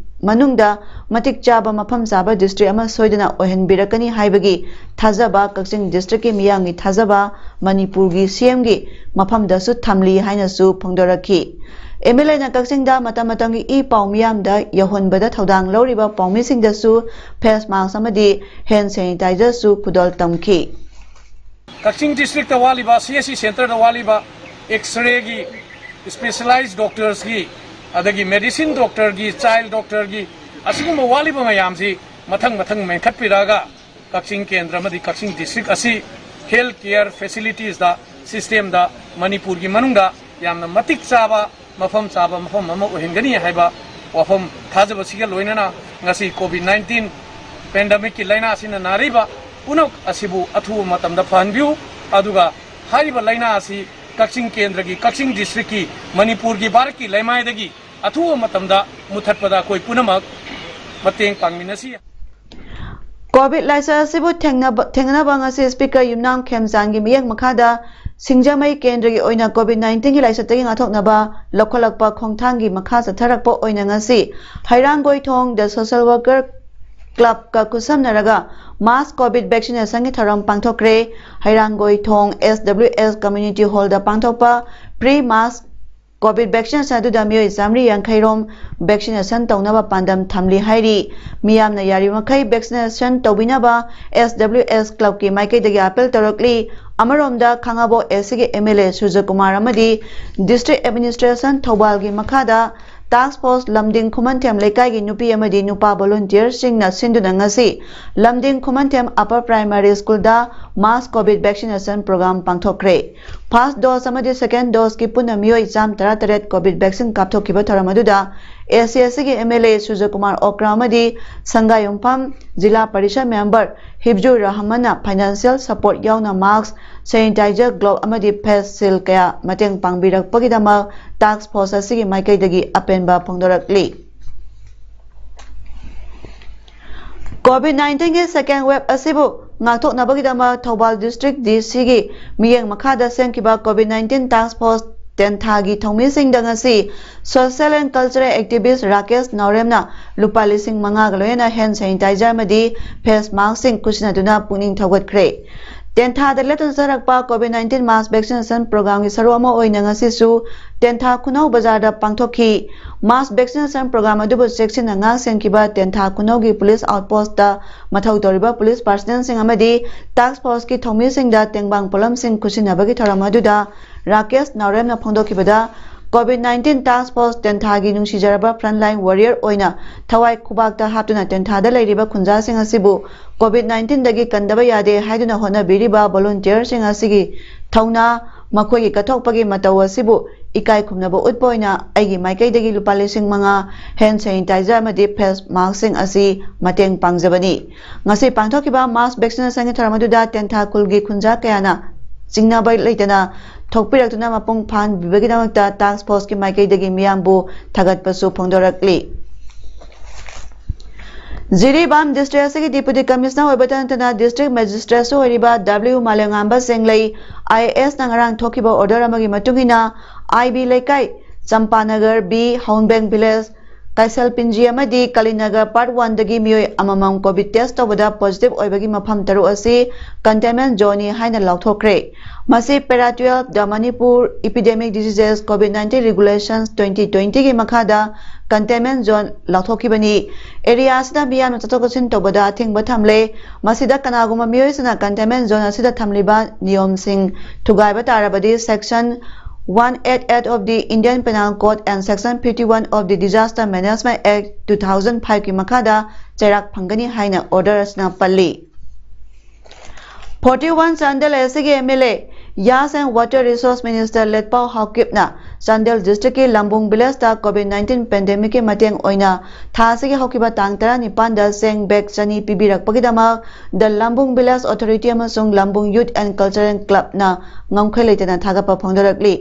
ꯃꯅꯨꯡꯗ ꯃꯇꯤꯛ ꯆꯥꯕ ꯃꯐꯝ ꯆꯥꯕ ꯗꯤꯁꯇ꯭ꯔꯤꯛ ꯑꯃ ꯁꯣꯏꯗꯅ ꯑꯣꯏꯍꯟꯕꯤꯔꯛꯀꯅꯤ ꯍꯥꯏꯕꯒꯤ ꯊꯥꯖꯕ, ꯀꯛꯆꯤꯡ ꯗꯤꯁꯇ꯭ꯔꯤꯛꯀꯤ ꯃꯤꯌꯥꯝꯒꯤ ꯊꯥꯖꯕ ꯃꯅꯤꯄꯨꯔꯒꯤ ꯁꯤ ꯑꯦꯝꯒꯤ ꯃꯐꯝꯗꯁꯨ ꯊꯝꯂꯤ ꯍꯥꯏꯅꯁꯨ ꯐꯣꯡꯗꯣꯔꯛꯈꯤ꯫ ꯑꯦꯝ ꯑꯦꯜ ꯑꯦꯅ ꯀꯛꯆꯤꯡꯗ ꯃꯇꯝ ꯃꯇꯝꯒꯤ ꯏ ꯄꯥꯎ ꯃꯤꯌꯥꯝꯗ ꯌꯧꯍꯟꯕꯗ ꯊꯧꯗꯥꯡ ꯂꯧꯔꯤꯕ ꯄꯥꯎꯃꯤꯁꯤꯡꯗꯁꯨ ꯐꯦꯁ ꯃꯥꯁ꯭ꯛ ꯑꯃꯗꯤ ꯍꯦꯟ ꯁꯦꯅꯤꯇꯥꯏꯖꯔꯁꯨ ꯈꯨꯗꯣꯜ ꯇꯝꯈꯤ꯫ ꯀꯛꯆꯤꯡ ꯗꯤꯁꯇ꯭ꯔꯤꯛꯇ ꯋꯥꯠꯂꯤꯕ, ꯁꯤ ꯑꯦꯁ ꯁꯤ ꯁꯦꯟꯇꯔꯗ ꯋꯥꯠꯂꯤꯕ ꯑꯦꯛꯁ-ꯔꯦꯒꯤ ꯁ꯭ꯄꯦꯁꯤꯌꯦꯂꯥꯏꯖ ꯗꯣꯛꯇꯔꯁꯀꯤ, ꯑꯗꯒꯤ ꯃꯦꯗꯤꯁꯤꯟ ꯗꯣꯛꯇꯔꯒꯤ, ꯆꯥꯏꯜ ꯗꯣꯛꯇꯔꯒꯤ, ꯑꯁꯤꯒꯨꯝꯕ ꯋꯥꯠꯂꯤꯕ ꯃꯌꯥꯝꯁꯤ ꯃꯊꯪ ꯃꯊꯪ ꯃꯦꯟꯈꯠꯄꯤꯔꯛꯑꯒ ꯀꯛꯆꯤꯡ ꯀꯦꯟꯗ꯭ꯔ ꯑꯃꯗꯤ ꯀꯛꯆꯤꯡ ꯗꯤꯁꯇ꯭ꯔꯤꯛ ꯑꯁꯤ ꯍꯦꯜꯊ ꯀꯦꯌꯔ ꯐꯦꯁꯤꯂꯤꯇꯤꯁꯇ, ꯁꯤꯁꯇꯦꯝꯗ ꯃꯅꯤꯄꯨꯔꯒꯤ ꯃꯅꯨꯡꯗ ꯌꯥꯝꯅ ꯃꯇꯤꯛ ꯆꯥꯕ, ꯃꯐꯝ ꯆꯥꯕ ꯃꯐꯝ ꯑꯃ ꯑꯣꯏꯍꯟꯒꯅꯤ ꯍꯥꯏꯕ ꯋꯥꯐꯝ ꯊꯥꯖꯕꯁꯤꯒ ꯂꯣꯏꯅꯅ ꯉꯁꯤ ꯀꯣꯚꯤꯗ ꯅꯥꯏꯟꯇꯤꯟ ꯄꯦꯟꯗꯦꯃꯤꯛꯀꯤ ꯂꯥꯏꯅꯥ ꯑꯁꯤꯅ ꯅꯥꯔꯤꯕ ꯄꯨꯝꯅꯃꯛ ꯑꯁꯤꯕꯨ ꯑꯊꯨꯕ ꯃꯇꯝꯗ ꯐꯍꯟꯕꯤꯌꯨ, ꯑꯗꯨꯒ ꯍꯥꯏꯔꯤꯕ ꯂꯥꯏꯅꯥ ꯑꯁꯤ ꯀꯛꯆꯤꯡ ꯀꯦꯟꯗ꯭ꯔꯒꯤ, ꯀꯛꯆꯤꯡ ꯗꯤꯁꯇ꯭ꯔꯤꯛꯀꯤ, ꯃꯅꯤꯄꯨꯔꯒꯤ ꯚꯥꯔꯠꯀꯤ ꯂꯩꯃꯥꯏꯗꯒꯤ ꯑꯊꯨꯕ ꯃꯇꯝꯗ ꯃꯨꯊꯠꯄꯗ ꯑꯩꯈꯣꯏ ꯄꯨꯝꯅꯃꯛ ꯃꯇꯦꯡ ꯄꯥꯡꯃꯤꯟꯅꯁꯤ꯫ ꯀꯣꯚꯤꯗ ꯂꯥꯏꯆꯠ ꯑꯁꯤꯕꯨ ꯊꯦꯡꯅꯕ, ꯊꯦꯡꯅꯅꯕ ꯉꯁꯤ ꯁ꯭ꯄꯤꯀꯔ ꯌꯨꯝꯅꯥꯝ ꯈꯦꯝꯆꯥꯟꯒꯤ ꯃꯤꯠꯌꯦꯡ ꯃꯈꯥꯗ ꯁꯤꯡꯖꯃꯩ ꯀꯦꯟꯗ꯭ꯔꯒꯤ ꯑꯣꯏꯅ ꯀꯣꯚꯤꯗ ꯅꯥꯏꯟꯇꯤꯟꯒꯤ ꯂꯥꯏꯆꯠꯇꯒꯤ ꯉꯥꯛꯊꯣꯛꯅꯕ ꯂꯧꯈꯠꯂꯛꯄ ꯈꯣꯡꯊꯥꯡꯒꯤ ꯃꯈꯥ ꯆꯠꯊꯔꯛꯄ ꯑꯣꯏꯅ ꯉꯁꯤ ꯍꯩꯔꯥꯡꯒꯣꯏꯊꯣꯡ ꯗ ꯁꯣꯁꯦꯜ ꯋꯥꯔꯀꯔ ꯀ꯭ꯂꯕꯀ ꯈꯨꯠꯁꯝꯅꯔꯒ ꯃꯥꯁ ꯀꯣꯚꯤꯗ ꯚꯦꯛꯁꯤꯅꯦꯁꯟꯒꯤ ꯊꯧꯔꯝ ꯄꯥꯡꯊꯣꯛꯈ꯭ꯔꯦ꯫ ꯍꯩꯔꯥꯡꯒꯣꯏꯊꯣꯡ ꯑꯦꯁ ꯗꯕ꯭ꯂꯤꯎ ꯑꯦꯁ ꯀꯝꯃ꯭ꯌꯨꯅꯤꯇꯤ ꯍꯣꯜꯗ ꯄꯥꯡꯊꯣꯛꯄ ꯄ꯭ꯔꯤ ꯃꯥꯁ ꯀꯣꯚꯤꯗ ꯚꯦꯛꯁꯤꯅꯦꯁꯟ ꯑꯗꯨꯗ ꯃꯤꯑꯣꯏ ꯆꯥꯃꯔꯤ ꯌꯥꯡꯈꯩ ꯔꯣꯝ ꯚꯦꯛꯁꯤꯅꯦꯁꯟ ꯇꯧꯅꯕ ꯄꯥꯟꯗꯝ ꯊꯝꯂꯤ ꯍꯥꯏꯔꯤ꯫ ꯃꯤꯌꯥꯝꯅ ꯌꯥꯔꯤꯕꯃꯈꯩ ꯚꯦꯛꯁꯤꯅꯦꯁꯟ ꯇꯧꯕꯤꯅꯕ ꯑꯦꯁ ꯗꯕ꯭ꯂꯤꯎ ꯑꯦꯁ ꯀ꯭ꯂꯕꯀꯤ ꯃꯥꯏꯀꯩꯗꯒꯤ ꯑꯥꯄꯤꯜ ꯇꯧꯔꯛꯂꯤ꯫ ꯑꯃꯔꯣꯝꯗ ꯈꯥꯉꯕꯣꯛ ꯑꯦ ꯁꯤꯒꯤ ꯑꯦꯝ ꯑꯦꯜ ꯑꯦ ꯁꯨꯔꯖꯀꯨꯃꯥꯔ ꯑꯃꯗꯤ ꯗꯤꯁꯇ꯭ꯔꯤꯛ ꯑꯦꯗꯃꯤꯅꯤꯁꯇ꯭ꯔꯦꯁꯟ ꯊꯧꯕꯥꯜꯒꯤ ꯃꯈꯥꯗ Task Force ꯂꯝꯗꯤꯡ ꯈꯨꯃꯟꯊꯦꯝ ꯂꯩꯀꯥꯏꯒꯤ ꯅꯨꯄꯤ ꯑꯃꯗꯤ ꯅꯨꯄꯥ volunteerꯁꯤꯡꯅ ꯁꯤꯟꯗꯨꯅ ꯉꯁꯤ ꯂꯝꯗꯤꯡ ꯈꯨꯃꯟꯊꯦꯝ Upper Primary Schoolꯗ mass COVID vaccination program ꯄꯥꯡꯊꯣꯛꯈ꯭ꯔꯦ꯫ First dose ꯑꯃꯗꯤ second doseꯀꯤ ꯄꯨꯟꯅ ꯃꯤꯑꯣꯏ ꯆꯥꯝ ꯇꯔꯥ ꯇꯔꯦꯠ COVID vaccine ꯀꯥꯞꯊꯣꯛꯈꯤꯕ ꯊꯧꯔꯝ ꯑꯗꯨꯗ ꯑꯦ ꯁꯤ ꯑꯦꯁ ꯁꯤꯒꯤ ꯑꯦꯝ ꯑꯦꯜ ꯑꯦ ꯁꯨꯔꯖꯀꯨꯃꯥꯔ ꯑꯣꯀ꯭ꯔꯥ ꯑꯃꯗꯤ ꯁꯪꯒꯥꯌꯨꯝꯐꯝ ꯖꯤꯂꯥ ꯄꯔꯤꯁꯗ member ꯍꯤꯕꯖꯨꯔ ꯔꯍꯃꯟꯅ financial support ꯌꯥꯎꯅ mask, sanitizer, glove ꯑꯃꯗꯤ face shield ꯀꯌꯥ ꯃꯇꯦꯡ ꯄꯥꯡꯕꯤꯔꯛꯄꯒꯤꯗꯃꯛ task force ꯑꯁꯤꯒꯤ ꯃꯥꯏꯀꯩꯗꯒꯤ ꯑꯄꯦꯟꯕ ꯐꯣꯡꯗꯣꯔꯛꯂꯤ꯫ COVID nineteenꯒꯤ second wave ꯑꯁꯤꯕꯨ ꯉꯥꯛꯊꯣꯛꯅꯕꯒꯤꯗꯃꯛ ꯊꯧꯕꯥꯜ district D Cꯒꯤ ꯃꯤꯠꯌꯦꯡ ꯃꯈꯥꯗ ꯁꯦꯝꯈꯤꯕ COVID nineteen task force ꯇꯦꯟꯊꯥꯒꯤ ꯊꯧꯃꯤꯁꯤꯡꯗ ꯉꯁꯤ social and cultural activist Rakesh ꯅꯥꯎꯔꯦꯝꯅ ꯂꯨꯄꯥ ꯂꯤꯁꯤꯡ ꯃꯉꯥꯒ ꯂꯣꯏꯅꯅ hand sanitizer ꯑꯃꯗꯤ face maskꯁꯤꯡ ꯈꯨꯠꯁꯤꯟꯅꯗꯨꯅ ꯄꯨꯛꯅꯤꯡ ꯊꯧꯒꯠꯈ꯭ꯔꯦ꯫ ꯇꯦꯟꯊꯥꯗ ꯂꯦꯞꯇꯅ ꯆꯠꯊꯔꯛꯄ COVID nineteen mass vaccination programꯒꯤ ꯁꯔꯨꯛ ꯑꯃ ꯑꯣꯏꯅ ꯉꯁꯤꯁꯨ ꯇꯦꯟꯊꯥ ꯈꯨꯅꯧ ꯕꯖꯥꯔꯗ ꯄꯥꯡꯊꯣꯛꯈꯤ꯫ Mass vaccination program ꯑꯗꯨꯕꯨ ꯆꯦꯛꯁꯤꯟꯅ ꯉꯥꯛ ꯁꯦꯟꯈꯤꯕ ꯇꯦꯟꯊꯥ ꯈꯨꯅꯧꯒꯤ police outpostꯇ ꯃꯊꯧ ꯇꯧꯔꯤꯕ police personnelꯁꯤꯡ ꯑꯃꯗꯤ task forceꯀꯤ ꯊꯧꯃꯤꯁꯤꯡꯗ ꯇꯦꯡꯕꯥꯡ ꯄꯣꯠꯂꯝꯁꯤꯡ ꯈꯨꯠꯁꯤꯟꯅꯕꯒꯤ ꯊꯧꯔꯝ ꯑꯗꯨꯗ Rakesh ꯅꯥꯎꯔꯦꯝꯅ ꯐꯣꯡꯗꯣꯛꯈꯤꯕꯗ, COVID nineteen task force ꯇꯦꯟꯊꯥꯒꯤ ꯅꯨꯡꯁꯤꯖꯔꯕ frontline warrior ꯑꯣꯏꯅ ꯊꯋꯥꯏ ꯈꯨꯕꯥꯛꯇ ꯍꯥꯞꯇꯨꯅ ꯇꯦꯟꯊꯥꯗ ꯂꯩꯔꯤꯕ ꯈꯨꯟꯖꯥꯁꯤꯡ ꯑꯁꯤꯕꯨ COVID nineteenꯗꯒꯤ ꯀꯟꯗꯕ ꯌꯥꯗꯦ ꯍꯥꯏꯗꯨꯅ ꯍꯣꯠꯅꯕꯤꯔꯤꯕ volunteerꯁꯤꯡ ꯑꯁꯤꯒꯤ ꯊꯧꯅꯥ, ꯃꯈꯣꯏꯒꯤ ꯀꯠꯊꯣꯛꯄꯒꯤ ꯃꯇꯧ ꯑꯁꯤꯕꯨ ꯏꯀꯥꯏ ꯈꯨꯝꯅꯕ ꯎꯠꯄ ꯑꯣꯏꯅ ꯑꯩꯒꯤ ꯃꯥꯏꯀꯩꯗꯒꯤ ꯂꯨꯄꯥ ꯂꯤꯁꯤꯡ ꯃꯉꯥ hand sanitizer ꯑꯃꯗꯤ face maskꯁꯤꯡ ꯑꯁꯤ ꯃꯇꯦꯡ ꯄꯥꯡꯖꯕꯅꯤ꯫ ꯉꯁꯤ ꯄꯥꯡꯊꯣꯛꯈꯤꯕ mass vaccinationꯒꯤ ꯊꯧꯔꯝ ꯑꯗꯨꯗ ꯇꯦꯟꯊꯥ ꯈꯨꯜꯒꯤ ꯈꯨꯟꯖꯥ ꯀꯌꯥꯅ ꯆꯤꯡꯅꯕ ꯂꯩꯇꯅ ꯊꯣꯛꯄꯤꯔꯛꯇꯨꯅ ꯃꯄꯨꯡ ꯐꯥꯍꯟꯕꯤꯕꯒꯤꯗꯃꯛꯇ task forceꯀꯤ ꯃꯥꯏꯀꯩꯗꯒꯤ ꯃꯤꯌꯥꯝꯕꯨ ꯊꯥꯒꯠꯄꯁꯨ ꯐꯣꯡꯗꯣꯔꯛꯂꯤ꯫ ꯖꯤꯔꯤꯕꯥꯝ district ꯑꯁꯤꯒꯤ Deputy Commissioner ꯑꯣꯏꯕꯇ ꯅꯠꯇꯅ district magistrateꯁꯨ ꯑꯣꯏꯔꯤꯕ W ꯃꯥꯂꯦꯝꯉꯥꯟꯕ ꯆꯦꯡꯂꯩ IASꯅ ꯉꯔꯥꯡ ꯊꯣꯛꯈꯤꯕ order ꯑꯃꯒꯤ ꯃꯇꯨꯡ ꯏꯟꯅ I B ꯂꯩꯀꯥꯏ, ꯆꯝꯄꯥꯅꯒꯔ B, ꯍꯥꯎꯟꯕꯦꯡ village, ꯀꯩꯁꯜꯄꯤꯟꯖꯤ ꯑꯃꯗꯤ ꯀꯂꯤꯅꯒꯔ part oneꯗꯒꯤ ꯃꯤꯑꯣꯏ ꯑꯃꯃꯝ COVID test ꯇꯧꯕꯗ positive ꯑꯣꯏꯕꯒꯤ ꯃꯐꯝ ꯇꯔꯨꯛ ꯑꯁꯤ containment zoneꯅꯤ ꯍꯥꯏꯅ ꯂꯥꯎꯊꯣꯛꯈ꯭ꯔꯦ꯫ ꯃꯁꯤ para twelve The Manipur Epidemic Diseases COVID nineteen Regulations twenty twentyꯒꯤ ꯃꯈꯥꯗ containment zone ꯂꯥꯎꯊꯣꯛꯈꯤꯕꯅꯤ꯫ Area ꯑꯁꯤꯗ ꯃꯤꯌꯥꯝꯅ ꯆꯠꯊꯣꯛ ꯆꯠꯁꯤꯟ ꯇꯧꯕꯗ ꯑꯊꯤꯡꯕ ꯊꯝꯂꯦ꯫ ꯃꯁꯤꯗ ꯀꯅꯥꯒꯨꯝꯕ ꯃꯤꯑꯣꯏꯁꯤꯡꯅ containment zone ꯑꯁꯤꯗ ꯊꯝꯂꯤꯕ ꯅꯤꯌꯣꯝꯁꯤꯡ ꯊꯨꯒꯥꯏꯕ ꯇꯥꯔꯕꯗꯤ section one eight eight of the Indian Penal Code and Section fifty one of the Disaster Management Act two thousand five ꯀꯤ ꯃꯈꯥꯗ ꯆꯩꯔꯥꯛ ꯐꯪꯒꯅꯤ ꯍꯥꯏꯅ order ꯑꯁꯤꯅ ꯄꯜꯂꯤ꯫ Forty one Chandel ꯑꯦꯁꯤꯒꯤ M L A, Gas and Water Resource Minister ꯂꯦꯠꯄꯥꯎ ꯍꯥꯎꯀꯤꯞꯅ Chandel district ꯀꯤ ꯂꯝꯕꯨꯡ village ꯇ COVID nineteen pandemic ꯀꯤ ꯃꯇꯦꯡ ꯑꯣꯏꯅ ꯊꯥ ꯑꯁꯤꯒꯤ ꯍꯧꯈꯤꯕ ꯇꯥꯡ ꯇꯔꯥꯅꯤꯄꯥꯟꯗ ꯆꯦꯡ bag ꯆꯅꯤ ꯄꯤꯕꯤꯔꯛꯄꯒꯤꯗꯃꯛ The Lambung Village Authority ꯑꯃꯁꯨꯡ Lambung Youth and Cultural Club ꯅ ꯉꯝꯈꯩ ꯂꯩꯇꯅ ꯊꯥꯒꯠꯄ ꯐꯣꯡꯗꯣꯔꯛꯂꯤ꯫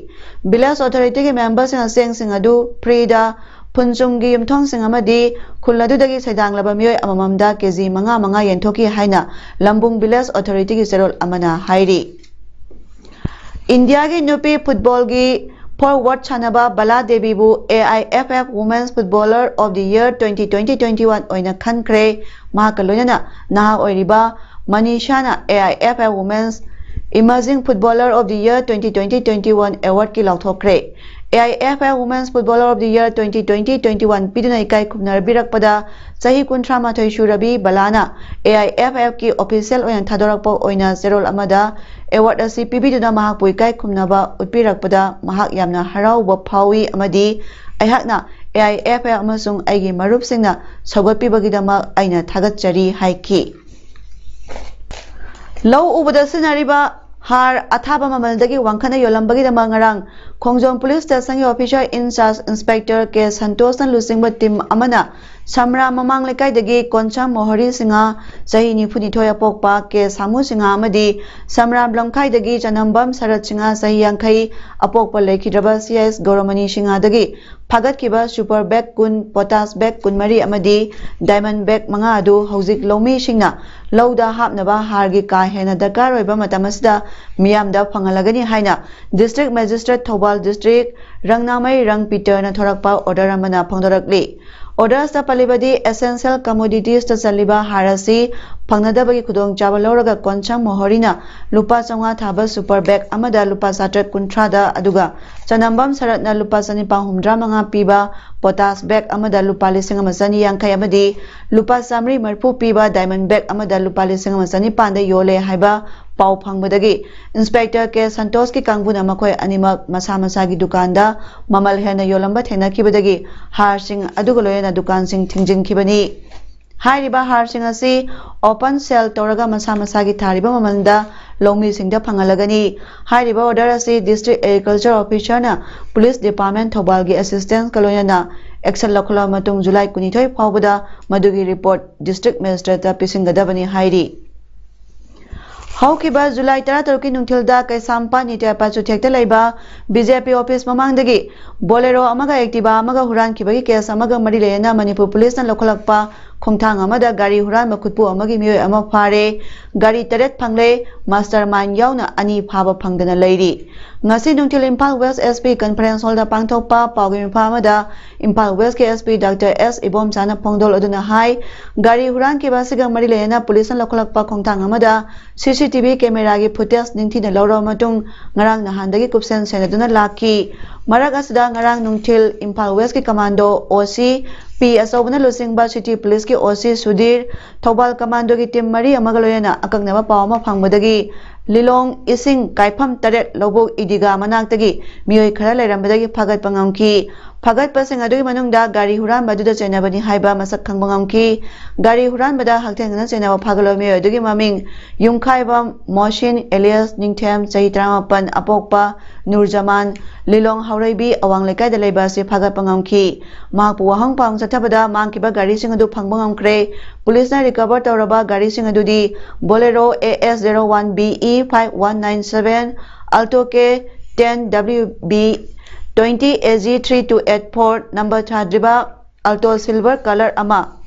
Village Authority ꯒꯤ member ꯁꯤꯡꯅ ꯆꯦꯡꯁꯤꯡ ꯑꯗꯨ free ꯗ ꯐꯨꯟꯆꯨꯝꯒꯤ ꯌꯨꯝꯊꯣꯡꯁꯤꯡ ꯑꯃꯗꯤ ꯈꯨꯜ ꯑꯗꯨꯗꯒꯤ ꯁꯩꯗꯥꯡꯂꯕ ꯃꯤꯑꯣꯏ ꯑꯃꯃꯝꯗ ꯀꯦꯖꯤ ꯃꯉꯥ ꯃꯉꯥ ꯌꯦꯟꯊꯣꯛꯈꯤ ꯍꯥꯏꯅ ꯂꯝꯕꯨꯡ Village Authority ꯒꯤ ꯆꯦꯔꯣꯜ ꯑꯃꯅ ꯍꯥꯏꯔꯤ꯫ ꯏꯟꯗꯤꯌꯥꯒꯤ ꯅꯨꯄꯤ ꯐꯨꯠꯕꯣꯜꯒꯤ forward ꯁꯥꯟꯅꯕ ꯕꯂꯥ ꯗꯦꯕꯤꯕꯨ A I F F Women's Footballer of the Year twenty twenty twenty one ꯑꯣꯏꯅ ꯈꯟꯈ꯭ꯔꯦ꯫ ꯃꯍꯥꯛꯀ ꯂꯣꯏꯅꯅ ꯅꯍꯥ ꯑꯣꯏꯔꯤꯕ ꯃꯅꯤꯁꯥꯅ A I F F Women's Emerging Footballer of the Year twenty twenty twenty one award ꯀꯤ ꯂꯥꯎꯊꯣꯛꯈ꯭ꯔꯦ꯫ A I F F Women's Footballer of the Year twenty twenty twenty one ꯄꯤꯗꯨꯅ ꯏꯀꯥꯏ ꯈꯨꯝꯅꯕꯤꯔꯛꯄꯗ ꯆꯍꯤ ꯀꯨꯟꯊ꯭ꯔꯥ ꯃꯥꯊꯣꯏ ꯁꯨꯔꯕꯤ ꯕꯂꯥꯅ A I F F ꯀꯤ official ꯑꯣꯏꯅ ꯊꯥꯗꯣꯔꯛꯄ ꯑꯣꯏꯅ ꯆꯦꯔꯣꯜ ꯑꯃꯗ award ꯑꯁꯤ ꯄꯤꯕꯤꯗꯨꯅ ꯃꯍꯥꯛꯄꯨ ꯏꯀꯥꯏ ꯈꯨꯝꯅꯕ ꯎꯠꯄꯤꯔꯛꯄꯗ ꯃꯍꯥꯛ ꯌꯥꯝꯅ ꯍꯔꯥꯎꯕ ꯐꯥꯎꯏ ꯑꯃꯗꯤ ꯑꯩꯍꯥꯛꯅ A I F F ꯑꯃꯁꯨꯡ ꯑꯩꯒꯤ ꯃꯔꯨꯞꯁꯤꯡꯅ ꯁꯧꯒꯠꯄꯤꯕꯒꯤꯗꯃꯛ ꯑꯩꯅ ꯊꯥꯒꯠꯆꯔꯤ ꯍꯥꯏꯈꯤ꯫ ꯂꯧ ꯎꯕꯗ ꯁꯤꯖꯤꯟꯅꯔꯤꯕ ꯍꯥꯔ ꯑꯊꯥꯕ ꯃꯃꯜꯗꯒꯤ ꯋꯥꯡꯈꯠꯅ ꯌꯣꯜꯂꯝꯕꯒꯤꯗꯃꯛ ꯉꯔꯥꯡ ꯈꯣꯡꯖꯣꯝ police station ꯒꯤ officer in charge inspector ꯀꯦ ꯁꯟꯇꯣꯁꯅ ꯂꯨꯆꯤꯡꯕ team ꯑꯃꯅ ꯁꯝꯔꯥ ꯃꯃꯥꯡ ꯂꯩꯀꯥꯏꯗꯒꯤ ꯀꯣꯟꯁꯝ ꯃꯣꯍꯣꯔꯤ ꯁꯤꯡꯍ, ꯆꯍꯤ ꯅꯤꯐꯨꯅꯤꯊꯣꯏ, ꯑꯄꯣꯛꯄ ꯀꯦ ꯁꯥꯃꯨ ꯁꯤꯡꯍ ꯑꯃꯗꯤ ꯁꯝꯔꯥ ꯂꯝꯈꯥꯏꯗꯒꯤ ꯆꯅꯝꯕꯝ ꯁꯔꯠ ꯁꯤꯡꯍ, ꯆꯍꯤ ꯌꯥꯡꯈꯩ, ꯑꯄꯣꯛꯄ ꯂꯩꯈꯤꯗ꯭ꯔꯕ C S ꯒꯧꯔꯃꯅꯤ ꯁꯤꯡꯍꯗꯒꯤ ꯐꯥꯒꯠꯈꯤꯕ super bag ꯀꯨꯟ, potash bag ꯀꯨꯟꯃꯔꯤ ꯑꯃꯗꯤ diamond bag ꯃꯉꯥ ꯑꯗꯨ ꯍꯧꯖꯤꯛ ꯂꯧꯃꯤꯁꯤꯡꯅ ꯂꯧꯗ ꯍꯥꯞꯅꯕ ꯍꯥꯔꯒꯤ ꯀꯥ ꯍꯦꯟꯅ ꯗꯔꯀꯥꯔ ꯑꯣꯏꯕ ꯃꯇꯝ ꯑꯁꯤꯗ ꯃꯤꯌꯥꯝꯗ ꯐꯪꯍꯜꯂꯒꯅꯤ ꯍꯥꯏꯅ District Magistrate ꯊꯧꯕꯥꯜ District ꯔꯪꯅꯥꯃꯩ ꯔꯪ ꯄꯤꯇꯔꯅ ꯊꯣꯔꯛꯄ order ꯑꯃꯅ ꯐꯣꯡꯗꯣꯔꯛꯂꯤ꯫ Order ꯑꯁꯤꯗ ꯄꯜꯂꯤꯕꯗꯤ essential commodities ꯇ ꯆꯜꯂꯤꯕ ꯍꯥꯔ ꯑꯁꯤ ꯐꯪꯅꯗꯕꯒꯤ ꯈꯨꯗꯣꯡꯆꯥꯕ ꯂꯧꯔꯒ ꯀꯣꯟꯁꯝ ꯃꯣꯍꯣꯔꯤꯅ ꯂꯨꯄꯥ ꯆꯥꯝꯃꯉꯥ ꯊꯥꯕ super bag ꯑꯃꯗ ꯂꯨꯄꯥ ꯆꯥꯇ꯭ꯔꯦꯠ ꯀꯨꯟꯊ꯭ꯔꯥꯗ, ꯑꯗꯨꯒ ꯆꯅꯝꯕꯝ ꯁꯔꯠꯅ ꯂꯨꯄꯥ ꯆꯅꯤꯄꯥꯟ ꯍꯨꯝꯗ꯭ꯔꯥ ꯃꯉꯥ ꯄꯤꯕ potash bag ꯑꯃꯗ ꯂꯨꯄꯥ ꯂꯤꯁꯤꯡ ꯑꯃ ꯆꯅꯤ ꯌꯥꯡꯈꯩ ꯑꯃꯗꯤ ꯂꯨꯄꯥ ꯆꯥꯃꯔꯤ ꯃꯔꯤꯐꯨ ꯄꯤꯕ diamond bag ꯑꯃꯗ ꯂꯨꯄꯥ ꯂꯤꯁꯤꯡ ꯑꯃ ꯆꯅꯤꯄꯥꯟꯗ ꯌꯣꯜꯂꯦ ꯍꯥꯏꯕ ꯄꯥꯎ ꯐꯪꯕꯗꯒꯤ ꯏꯟꯁꯄꯦꯛꯇꯔ ꯀꯦ ꯁꯟꯇꯣꯁꯀꯤ ꯀꯥꯡꯕꯨꯅ ꯃꯈꯣꯏ ꯑꯅꯤꯃꯛ ꯃꯁꯥ ꯃꯁꯥꯒꯤ ꯗꯨꯀꯥꯟꯗ ꯃꯃꯜ ꯍꯦꯟꯅ ꯌꯣꯜꯂꯝꯕ ꯊꯦꯡꯅꯈꯤꯕꯗꯒꯤ ꯍꯥꯔꯁꯤꯡ ꯑꯗꯨꯒ ꯂꯣꯏꯅꯅ ꯗꯨꯀꯥꯟꯁꯤꯡ ꯊꯤꯡꯖꯤꯟꯈꯤꯕꯅꯤ꯫ ꯍꯥꯏꯔꯤꯕ ꯍꯥꯔꯁꯤꯡ ꯑꯁꯤ open sale ꯇꯧꯔꯒ ꯃꯁꯥ ꯃꯁꯥꯒꯤ ꯊꯥꯔꯤꯕ ꯃꯃꯜꯗ ꯂꯧꯃꯤꯁꯤꯡꯗ ꯐꯪꯍꯜꯂꯒꯅꯤ꯫ ꯍꯥꯏꯔꯤꯕ order ꯑꯁꯤ District Agriculture Officerꯅ Police Department ꯊꯧꯕꯥꯜꯒꯤ assistantꯀ ꯂꯣꯏꯅꯅ action ꯂꯧꯈꯠꯂꯕ ꯃꯇꯨꯡ July ꯀꯨꯟꯅꯤꯊꯣꯏ ꯐꯥꯎꯕꯗ ꯃꯗꯨꯒꯤ report District Magistrateꯇ ꯄꯤꯁꯤꯟꯒꯗꯕꯅꯤ ꯍꯥꯏꯔꯤ꯫ ꯍꯧꯈꯤꯕ July ꯇꯔꯥꯇꯔꯨꯛꯀꯤ ꯅꯨꯡꯊꯤꯜꯗ ꯀꯩꯁꯥꯝꯄꯥꯠ ꯅꯤꯇ꯭ꯌꯥꯄꯥꯠ ꯆꯨꯊꯦꯛꯇ ꯂꯩꯕ BJP office ꯃꯃꯥꯡꯗꯒꯤ Bolero ꯑꯃꯒ Activa ꯑꯃꯒ ꯍꯨꯔꯥꯟꯈꯤꯕꯒꯤ case ꯑꯃꯒ ꯃꯔꯤ ꯂꯩꯅꯅ ꯃꯅꯤꯄꯨꯔ Policeꯅ ꯂꯧꯈꯠꯂꯛꯄ ꯈꯣꯡꯊꯥꯡ ꯑꯃꯗ ꯒꯥꯔꯤ ꯍꯨꯔꯥꯟꯕ ꯈꯨꯠꯄꯨ ꯑꯃꯒꯤ ꯃꯤꯑꯣꯏ ꯑꯃ ꯐꯥꯔꯦ꯫ ꯒꯥꯔꯤ ꯇꯔꯦꯠ ꯐꯪꯂꯦ꯫ Mastermind ꯌꯥꯎꯅ ꯑꯅꯤ ꯐꯥꯕ ꯐꯪꯗꯅ ꯂꯩꯔꯤ꯫ ꯉꯁꯤ ꯅꯨꯡꯊꯤꯜ ꯏꯝꯐꯥꯜ West SP conference hallꯗ ꯄꯥꯡꯊꯣꯛꯄ ꯄꯥꯎꯒꯤ ꯃꯤꯐꯝ ꯑꯃꯗ ꯏꯝꯐꯥꯜ Westꯀꯤ SP Doctor S ꯏꯕꯣꯝꯆꯥꯅ ꯐꯣꯡꯗꯣꯛꯂꯗꯨꯅ ꯍꯥꯏ, ꯒꯥꯔꯤ ꯍꯨꯔꯥꯟꯈꯤꯕ ꯑꯁꯤꯒ ꯃꯔꯤ ꯂꯩꯅꯅ Policeꯅ ꯂꯧꯈꯠꯂꯛꯄ ꯈꯣꯡꯊꯥꯡ ꯑꯃꯗ CCTV cameraꯒꯤ footage ꯅꯤꯡꯊꯤꯅ ꯂꯧꯔꯕ ꯃꯇꯨꯡ ꯉꯔꯥꯡ ꯅꯍꯥꯟꯗꯒꯤ ꯀꯨꯞꯁꯦꯟ ꯁꯦꯟꯅꯗꯨꯅ ꯂꯥꯛꯈꯤ꯫ ꯃꯔꯛ ꯑꯁꯤꯗ ꯉꯔꯥꯡ ꯅꯨꯡꯊꯤꯜ ꯏꯝꯐꯥꯜ Westꯀꯤ commando OC P ꯑꯆꯧꯕꯅ ꯂꯨꯆꯤꯡꯕ City Policeꯀꯤ OC Sudhir, Thoubal commandoꯒꯤ team ꯃꯔꯤ ꯑꯃꯒ ꯂꯣꯏꯅꯅ ꯑꯀꯛꯅꯕ ꯄꯥꯎ ꯑꯃ ꯐꯪꯕꯗꯒꯤ ꯂꯤꯂꯣꯡ ꯏꯁꯤꯡ ꯀꯥꯏꯐꯝ ꯇꯔꯦꯠ ꯂꯧꯕꯨꯛ ꯏꯗꯤꯒꯥ ꯃꯅꯥꯛꯇꯒꯤ ꯃꯤꯑꯣꯏ ꯈꯔ ꯂꯩꯔꯝꯕꯗꯒꯤ ꯐꯥꯒꯠꯄ ꯉꯝꯈꯤ꯫ ꯐꯥꯒꯠꯄꯁꯤꯡ ꯑꯗꯨꯒꯤ ꯃꯅꯨꯡꯗ ꯒꯥꯔꯤ ꯍꯨꯔꯥꯟꯕ ꯑꯗꯨꯗ ꯆꯦꯟꯅꯕꯅꯤ ꯍꯥꯏꯕ ꯃꯁꯛ ꯈꯪꯕ ꯉꯝꯈꯤ꯫ ꯒꯥꯔꯤ ꯍꯨꯔꯥꯟꯕꯗ ꯍꯛꯊꯦꯡꯅꯅ ꯆꯦꯟꯅꯕ ꯐꯥꯒꯠꯂꯕ ꯃꯤꯑꯣꯏ ꯑꯗꯨꯒꯤ ꯃꯃꯤꯡ ꯌꯨꯝꯈꯥꯏꯕꯝ ꯃꯣꯁꯤꯟ alias ꯅꯤꯡꯊꯦꯝ, ꯆꯍꯤ ꯇꯔꯥꯃꯥꯄꯟ, ꯑꯄꯣꯛꯄ ꯅꯨꯔꯖꯃꯥꯟ, ꯂꯤꯂꯣꯡ ꯍꯥꯎꯔꯩꯕꯤ ꯑꯋꯥꯡ ꯂꯩꯀꯥꯏꯗ ꯂꯩꯕ ꯑꯁꯤ ꯐꯥꯒꯠꯄ ꯉꯝꯈꯤ꯫ ꯃꯍꯥꯛꯄꯨ ꯋꯥꯍꯪ ꯄꯥꯎ ꯆꯠꯊꯕꯗ ꯃꯥꯡꯈꯤꯕ ꯒꯥꯔꯤꯁꯤꯡ ꯑꯗꯨ ꯐꯪꯕ ꯉꯝꯈ꯭ꯔꯦ꯫ Policeꯅ recover ꯇꯧꯔꯕ ꯒꯥꯔꯤꯁꯤꯡ ꯑꯗꯨꯗꯤ Bolero AS zero one BE five one nine seven, Alto K ten WB twenty AG three two eight four, number ꯊꯥꯗ꯭ꯔꯤꯕ Alto Silver color ꯑꯃ,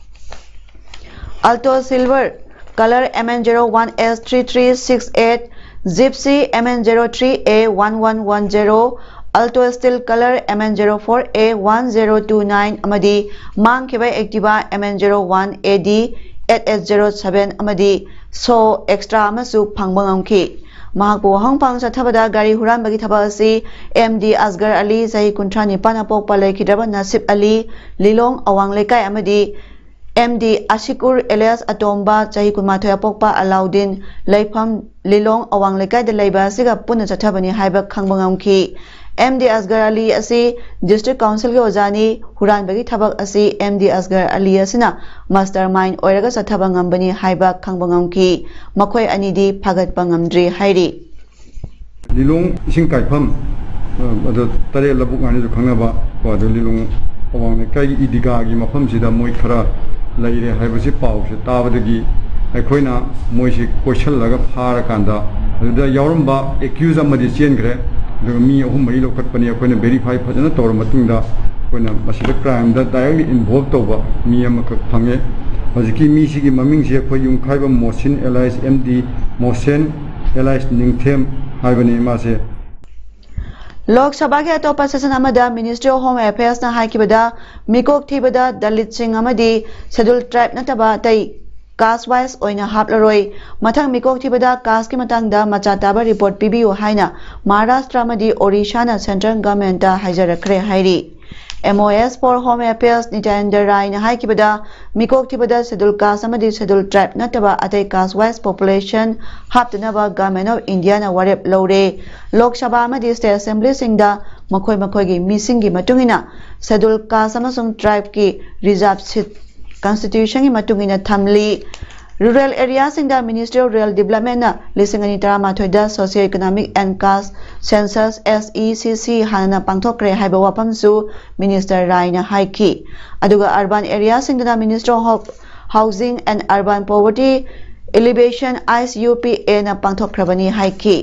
Alto Silver color MN zero one S three three six eight, Gypsy MN zero three A one one one zero, Alto Steel color MN zero four A one zero two nine ꯑꯃꯗꯤ ꯃꯥꯡꯈꯤꯕ Activa MN zero one AD eight eight zero seven ꯑꯃꯗꯤ Saw Extra ꯑꯃꯁꯨ ꯐꯪꯕ ꯉꯝꯈꯤ꯫ ꯃꯍꯥꯛꯄꯨ ꯋꯥꯍꯪ ꯄꯥꯎ ꯆꯠꯊꯕꯗ ꯒꯥꯔꯤ ꯍꯨꯔꯥꯟꯕꯒꯤ ꯊꯕꯛ ꯑꯁꯤ MD ꯑꯁꯒꯔ ꯑꯂꯤ, ꯆꯍꯤ ꯀꯨꯟꯊ꯭ꯔꯥ ꯅꯤꯄꯥꯟ, ꯑꯄꯣꯛꯄ ꯂꯩꯈꯤꯗ꯭ꯔꯕ ꯅꯁꯤꯕ ꯑꯂꯤ, ꯂꯤꯂꯣꯡ ꯑꯋꯥꯡ ꯂꯩꯀꯥꯏ ꯑꯃꯗꯤ ꯑꯦꯝ ꯗꯤ ꯑꯁꯤꯀꯨꯔ ꯑꯦꯂꯤꯌꯥꯁ ꯑꯇꯣꯝꯕ, ꯆꯍꯤ ꯀꯨꯟꯃꯥꯊꯣꯏ ꯑꯄꯣꯛꯄ ꯑꯂꯥꯎꯗꯤꯟ, ꯂꯩꯐꯝ ꯂꯤꯂꯣꯡ ꯑꯋꯥꯡ ꯂꯩꯀꯥꯏꯗ ꯂꯩꯕ ꯑꯁꯤꯒ ꯄꯨꯟꯅ ꯆꯠꯊꯕꯅꯤ ꯍꯥꯏꯕ ꯈꯪꯕ ꯉꯝꯈꯤ꯫ ꯑꯦꯝ ꯗꯤ ꯑꯁꯒꯔ ꯑꯂꯤ ꯑꯁꯤ ꯗꯤꯁꯇ꯭ꯔꯤꯛ ꯀꯥꯎꯟꯁꯤꯜꯒꯤ ꯑꯣꯖꯥꯅꯤ꯫ ꯍꯨꯔꯥꯟꯕꯒꯤ ꯊꯕꯛ ꯑꯁꯤ ꯑꯦꯝ ꯗꯤ ꯑꯁꯒꯔ ꯑꯂꯤ ꯑꯁꯤꯅ ꯃꯥꯁꯇꯔ ꯃꯥꯏꯟ ꯑꯣꯏꯔꯒ ꯆꯠꯊꯕ ꯉꯝꯕꯅꯤ ꯍꯥꯏꯕ ꯈꯪꯕ ꯉꯝꯈꯤ꯫ ꯃꯈꯣꯏ ꯑꯅꯤꯗꯤ ꯐꯥꯒꯠꯄ ꯉꯝꯗ꯭ꯔꯤ ꯍꯥꯏꯔꯤ꯫ ꯂꯤꯂꯣꯡ ꯏꯁꯤꯡ ꯀꯥꯏꯐꯝ, ꯑ, ꯑꯗꯣ ꯇꯔꯦꯠ ꯂꯧꯕꯨꯛ ꯍꯥꯏꯅꯁꯨ ꯈꯪꯅꯕ ꯀꯣ, ꯑꯗꯣ ꯂꯤꯂꯣꯡ ꯑꯋꯥꯡ ꯂꯩꯀꯥꯏꯒꯤ ꯏꯗꯤꯒꯥꯒꯤ ꯃꯐꯝꯁꯤꯗ ꯃꯣꯏ ꯈꯔ ꯂꯩꯔꯦ ꯍꯥꯏꯕꯁꯤ ꯄꯥꯎꯁꯦ ꯇꯥꯕꯗꯒꯤ ꯑꯩꯈꯣꯏꯅ ꯃꯣꯏꯁꯤ ꯀꯣꯏꯁꯤꯜꯂꯒ ꯐꯥꯔꯀꯥꯟꯗ ꯑꯗꯨꯗ ꯌꯥꯎꯔꯝꯕ ꯑꯦꯀ꯭ꯌꯨꯁ ꯑꯃꯗꯤ ꯆꯦꯟꯈ꯭ꯔꯦ꯫ ꯑꯗꯨꯒ ꯃꯤ ꯑꯍꯨꯝ ꯃꯔꯤ ꯂꯧꯈꯠꯄꯅꯤ ꯑꯩꯈꯣꯏꯅ ꯚꯦꯔꯤꯐꯥꯏ ꯐꯖꯅ ꯇꯧꯔ ꯃꯇꯨꯡꯗ ꯑꯩꯈꯣꯏꯅ ꯃꯁꯤꯗ ꯀ꯭ꯔꯥꯏꯝꯗ ꯗꯥꯏꯔꯦꯛꯂꯤ ꯏꯟꯚꯣꯜꯕ ꯇꯧꯕ ꯃꯤ ꯑꯃꯈꯛ ꯐꯪꯉꯦ꯫ ꯍꯧꯖꯤꯛꯀꯤ ꯃꯤꯁꯤꯒꯤ ꯃꯃꯤꯡꯁꯤ ꯑꯩꯈꯣꯏ ꯌꯨꯝꯈꯥꯏꯕꯝ Mohsin alias M D ꯃꯣꯁꯦꯟ alias ꯅꯤꯡꯊꯦꯝ ꯍꯥꯏꯕꯅꯤ ꯃꯥꯁꯦ꯫ ꯂꯣꯛ ꯁꯚꯥꯒꯤ ꯑꯇꯣꯞꯄ ꯁꯦꯁꯟ ꯑꯃꯗ Ministry of Home Affairsꯅ ꯍꯥꯏꯈꯤꯕꯗ, ꯃꯤꯀꯣꯛ ꯊꯤꯕꯗ ꯗꯂꯤꯠꯁꯤꯡ ꯑꯃꯗꯤ ꯁꯦꯗꯨꯜ ꯇ꯭ꯔꯥꯏꯕ ꯅꯠꯇꯕ ꯑꯇꯩ ꯀꯥꯁ ꯋꯥꯏꯁ ꯑꯣꯏꯅ ꯍꯥꯞꯂꯔꯣꯏ꯫ ꯃꯊꯪ ꯃꯤꯀꯣꯛ ꯊꯤꯕꯗ ꯀꯥꯁꯀꯤ ꯃꯇꯥꯡꯗ ꯃꯆꯥ ꯇꯥꯕ ꯔꯤꯄꯣꯔꯠ ꯄꯤꯕꯤꯌꯨ ꯍꯥꯏꯅ ꯃꯍꯥꯔꯥꯁꯇ꯭ꯔ ꯑꯃꯗꯤ ꯑꯣꯔꯤꯁꯥꯅ ꯁꯦꯟꯇ꯭ꯔꯦꯜ ꯒꯚꯔꯟꯃꯦꯟꯠꯇ ꯍꯥꯏꯖꯔꯛꯈ꯭ꯔꯦ ꯍꯥꯏꯔꯤ꯫ M O S for Home Affairs ꯅꯤꯇ꯭ꯌꯥꯅꯟꯗ ꯔꯥꯏꯅ ꯍꯥꯏꯈꯤꯕꯗ, ꯃꯤꯀꯣꯛ ꯊꯤꯕꯗ ꯁꯦꯗꯨꯜ ꯀꯥꯁ ꯑꯃꯗꯤ ꯁꯦꯗꯨꯜ ꯇ꯭ꯔꯥꯏꯕ ꯅꯠꯇꯕ ꯑꯇꯩ ꯀꯥꯁ ꯋꯥꯏꯁ ꯄꯣꯄꯨꯂꯦꯁꯟ ꯍꯥꯞꯇꯅꯕ Government of Indiaꯅ ꯋꯥꯔꯦꯞ ꯂꯧꯔꯦ꯫ ꯂꯣꯛ ꯁꯚꯥ ꯑꯃꯗꯤ ꯁ꯭ꯇꯦꯠ ꯑꯦꯁꯦꯝꯕ꯭ꯂꯤꯁꯤꯡꯗ ꯃꯈꯣꯏ ꯃꯈꯣꯏꯒꯤ ꯃꯤꯁꯤꯡꯒꯤ ꯃꯇꯨꯡ ꯏꯟꯅ ꯁꯦꯗꯨꯜ ꯀꯥꯁ ꯑꯃꯁꯨꯡ ꯇ꯭ꯔꯥꯏꯕꯀꯤ ꯔꯤꯖꯥꯔꯕ ꯁꯤꯠ ꯀꯟꯁꯇꯤꯇ꯭ꯌꯨꯁꯟꯒꯤ ꯃꯇꯨꯡ ꯏꯟꯅ ꯊꯝꯂꯤ꯫ ꯔꯨꯔꯦꯜ ꯑꯦꯔꯤꯌꯥꯁꯤꯡꯗ Ministry of Rural Developmentꯅ ꯂꯤꯁꯤꯡ ꯑꯅꯤ ꯇꯔꯥꯃꯥꯊꯣꯏꯗ Socio Economic and Caste Census, S E C C, ꯍꯥꯟꯅꯅ ꯄꯥꯡꯊꯣꯛꯈ꯭ꯔꯦ ꯍꯥꯏꯕ ꯋꯥꯐꯝꯁꯨ ꯃꯤꯅꯤꯁꯇꯔ ꯔꯥꯏꯅ ꯍꯥꯏꯈꯤ꯫ ꯑꯗꯨꯒ urban ꯑꯦꯔꯤꯌꯥꯁꯤꯡꯗꯅ Ministry of Housing and Urban Poverty Alleviation, I C U P Aꯅ ꯄꯥꯡꯊꯣꯛꯈ꯭ꯔꯕꯅꯤ ꯍꯥꯏꯈꯤ꯫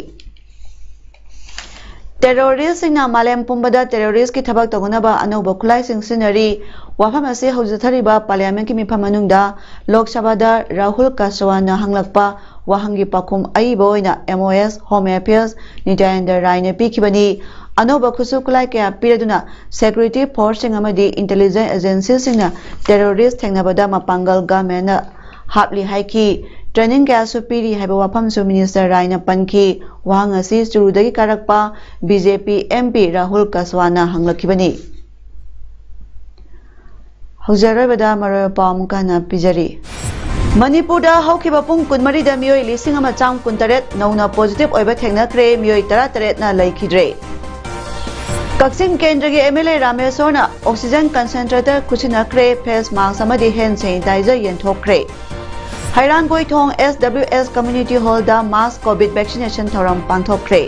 ꯇꯦꯔꯣꯔꯤꯁꯁꯤꯡꯅ ꯃꯥꯂꯦꯝ ꯄꯨꯝꯕꯗ ꯇꯦꯔꯣꯔꯤꯁꯀꯤ ꯊꯕꯛ ꯇꯧꯅꯅꯕ ꯑꯅꯧꯕ ꯈꯨꯠꯂꯥꯏꯁꯤꯡ ꯁꯤꯖꯤꯟꯅꯔꯤ꯫ ꯋꯥꯐꯝ ꯑꯁꯤ ꯍꯧꯖꯤꯛ ꯆꯠꯊꯔꯤꯕ ꯄꯥꯔꯂꯤꯌꯥꯃꯦꯟꯠꯀꯤ ꯃꯤꯐꯝ ꯃꯅꯨꯡꯗ ꯂꯣꯛ ꯁꯚꯥꯗ ꯔꯥꯍꯨꯜ ꯀꯁꯋꯥꯅ ꯍꯪꯂꯛꯄ ꯋꯥꯍꯪꯒꯤ ꯄꯥꯎꯈꯨꯝ ꯑꯏꯕ ꯑꯣꯏꯅ M O S Home Affairs ꯅꯤꯇ꯭ꯌꯥꯅꯟꯗ ꯔꯥꯏꯅ ꯄꯤꯈꯤꯕꯅꯤ꯫ ꯑꯅꯧꯕ ꯈꯨꯠꯁꯨ ꯈꯨꯠꯂꯥꯏ ꯀꯌꯥ ꯄꯤꯔꯗꯨꯅ ꯁꯦꯀ꯭ꯌꯨꯔꯤꯇꯤ ꯐꯣꯔꯁꯁꯤꯡ ꯑꯃꯗꯤ ꯏꯟꯇꯦꯂꯤꯖꯦꯟꯁ ꯑꯦꯖꯦꯟꯁꯤꯁꯤꯡꯅ ꯇꯦꯔꯣꯔꯤꯁ ꯊꯦꯡꯅꯕꯗ ꯃꯄꯥꯡꯒꯜ ꯒꯚꯔꯟꯃꯦꯟꯠꯅ ꯍꯥꯞꯂꯤ ꯍꯥꯏꯈꯤ꯫ ꯇ꯭ꯔꯦꯅꯤꯡ ꯀꯌꯥꯁꯨ ꯄꯤꯔꯤ ꯍꯥꯏꯕ ꯋꯥꯐꯝꯁꯨ ꯃꯤꯅꯤꯁꯇꯔ ꯔꯥꯏꯅ ꯄꯟꯈꯤ꯫ ꯋꯥꯍꯪ ꯑꯁꯤ ꯆꯨꯔꯨꯗꯒꯤ ꯀꯥꯔꯛꯄ B J P M P Rahul ꯀꯁꯋꯥꯅ ꯍꯪꯂꯛꯈꯤꯕꯅꯤ꯫ ꯍꯧꯖꯤꯛ ꯑꯔꯣꯏꯕꯗ ꯃꯔꯨꯑꯣꯏꯕ ꯄꯥꯎ ꯑꯃꯨꯛꯀ ꯍꯟꯅ ꯄꯤꯖꯔꯤ꯫ ꯃꯅꯤꯄꯨꯔꯗ ꯍꯧꯈꯤꯕ ꯄꯨꯡ ꯀꯨꯟꯃꯔꯤꯗ ꯃꯤꯑꯣꯏ ꯂꯤꯁꯤꯡ ꯑꯃ ꯆꯥꯝ ꯀꯨꯟꯇꯔꯦꯠ ꯅꯧꯅ positive ꯑꯣꯏꯕ ꯊꯦꯡꯅꯈ꯭ꯔꯦ, ꯃꯤꯑꯣꯏ ꯇꯔꯥꯇꯔꯦꯠꯅ ꯂꯩꯈꯤꯗ꯭ꯔꯦ꯫ ꯀꯛꯆꯤꯡ ꯀꯦꯟꯗ꯭ꯔꯒꯤ MLA ꯔꯥꯃꯦꯁꯣꯔꯅ oxygen concentrator ꯈꯨꯠꯁꯤꯟꯅꯈ꯭ꯔꯦ, face mask ꯑꯃꯗꯤ hand sanitizer ꯌꯦꯟꯊꯣꯛꯈ꯭ꯔꯦ꯫ ꯍꯩꯔꯥꯡꯒꯣꯏꯊꯣꯡ SWS Community Hallꯗ mass COVID vaccination ꯊꯧꯔꯝ ꯄꯥꯡꯊꯣꯛꯈ꯭ꯔꯦ꯫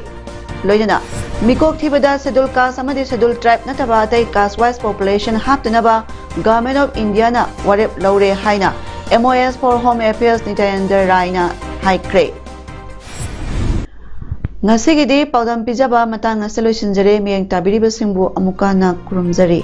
ꯂꯣꯏꯅꯅ ꯃꯤꯀꯣꯛ ꯊꯤꯕꯗ Scheduled Caste ꯑꯃꯗꯤ Scheduled Tribe ꯅꯠꯇꯕ ꯑꯇꯩ caste wise population ꯍꯥꯞꯇꯅꯕ Government of Indiaꯅ ꯋꯥꯔꯦꯞ ꯂꯧꯔꯦ ꯍꯥꯏꯅ MOS for Home Affairs ꯅꯤꯇꯌꯦꯟꯗ꯭ꯔ ꯔꯥꯏꯅ ꯍꯥꯏꯈ꯭ꯔꯦ꯫ ꯉꯁꯤꯒꯤꯗꯤ ꯄꯥꯎꯗꯝ ꯄꯤꯖꯕ ꯃꯇꯥꯡ ꯑꯁꯤꯗ ꯂꯣꯏꯁꯤꯟꯖꯔꯦ꯫ ꯃꯤꯠꯌꯦꯡ ꯇꯥꯕꯤꯔꯤꯕꯁꯤꯡꯕꯨ ꯑꯃꯨꯛꯀ ꯍꯟꯅ ꯈꯨꯔꯨꯝꯖꯔꯤ꯫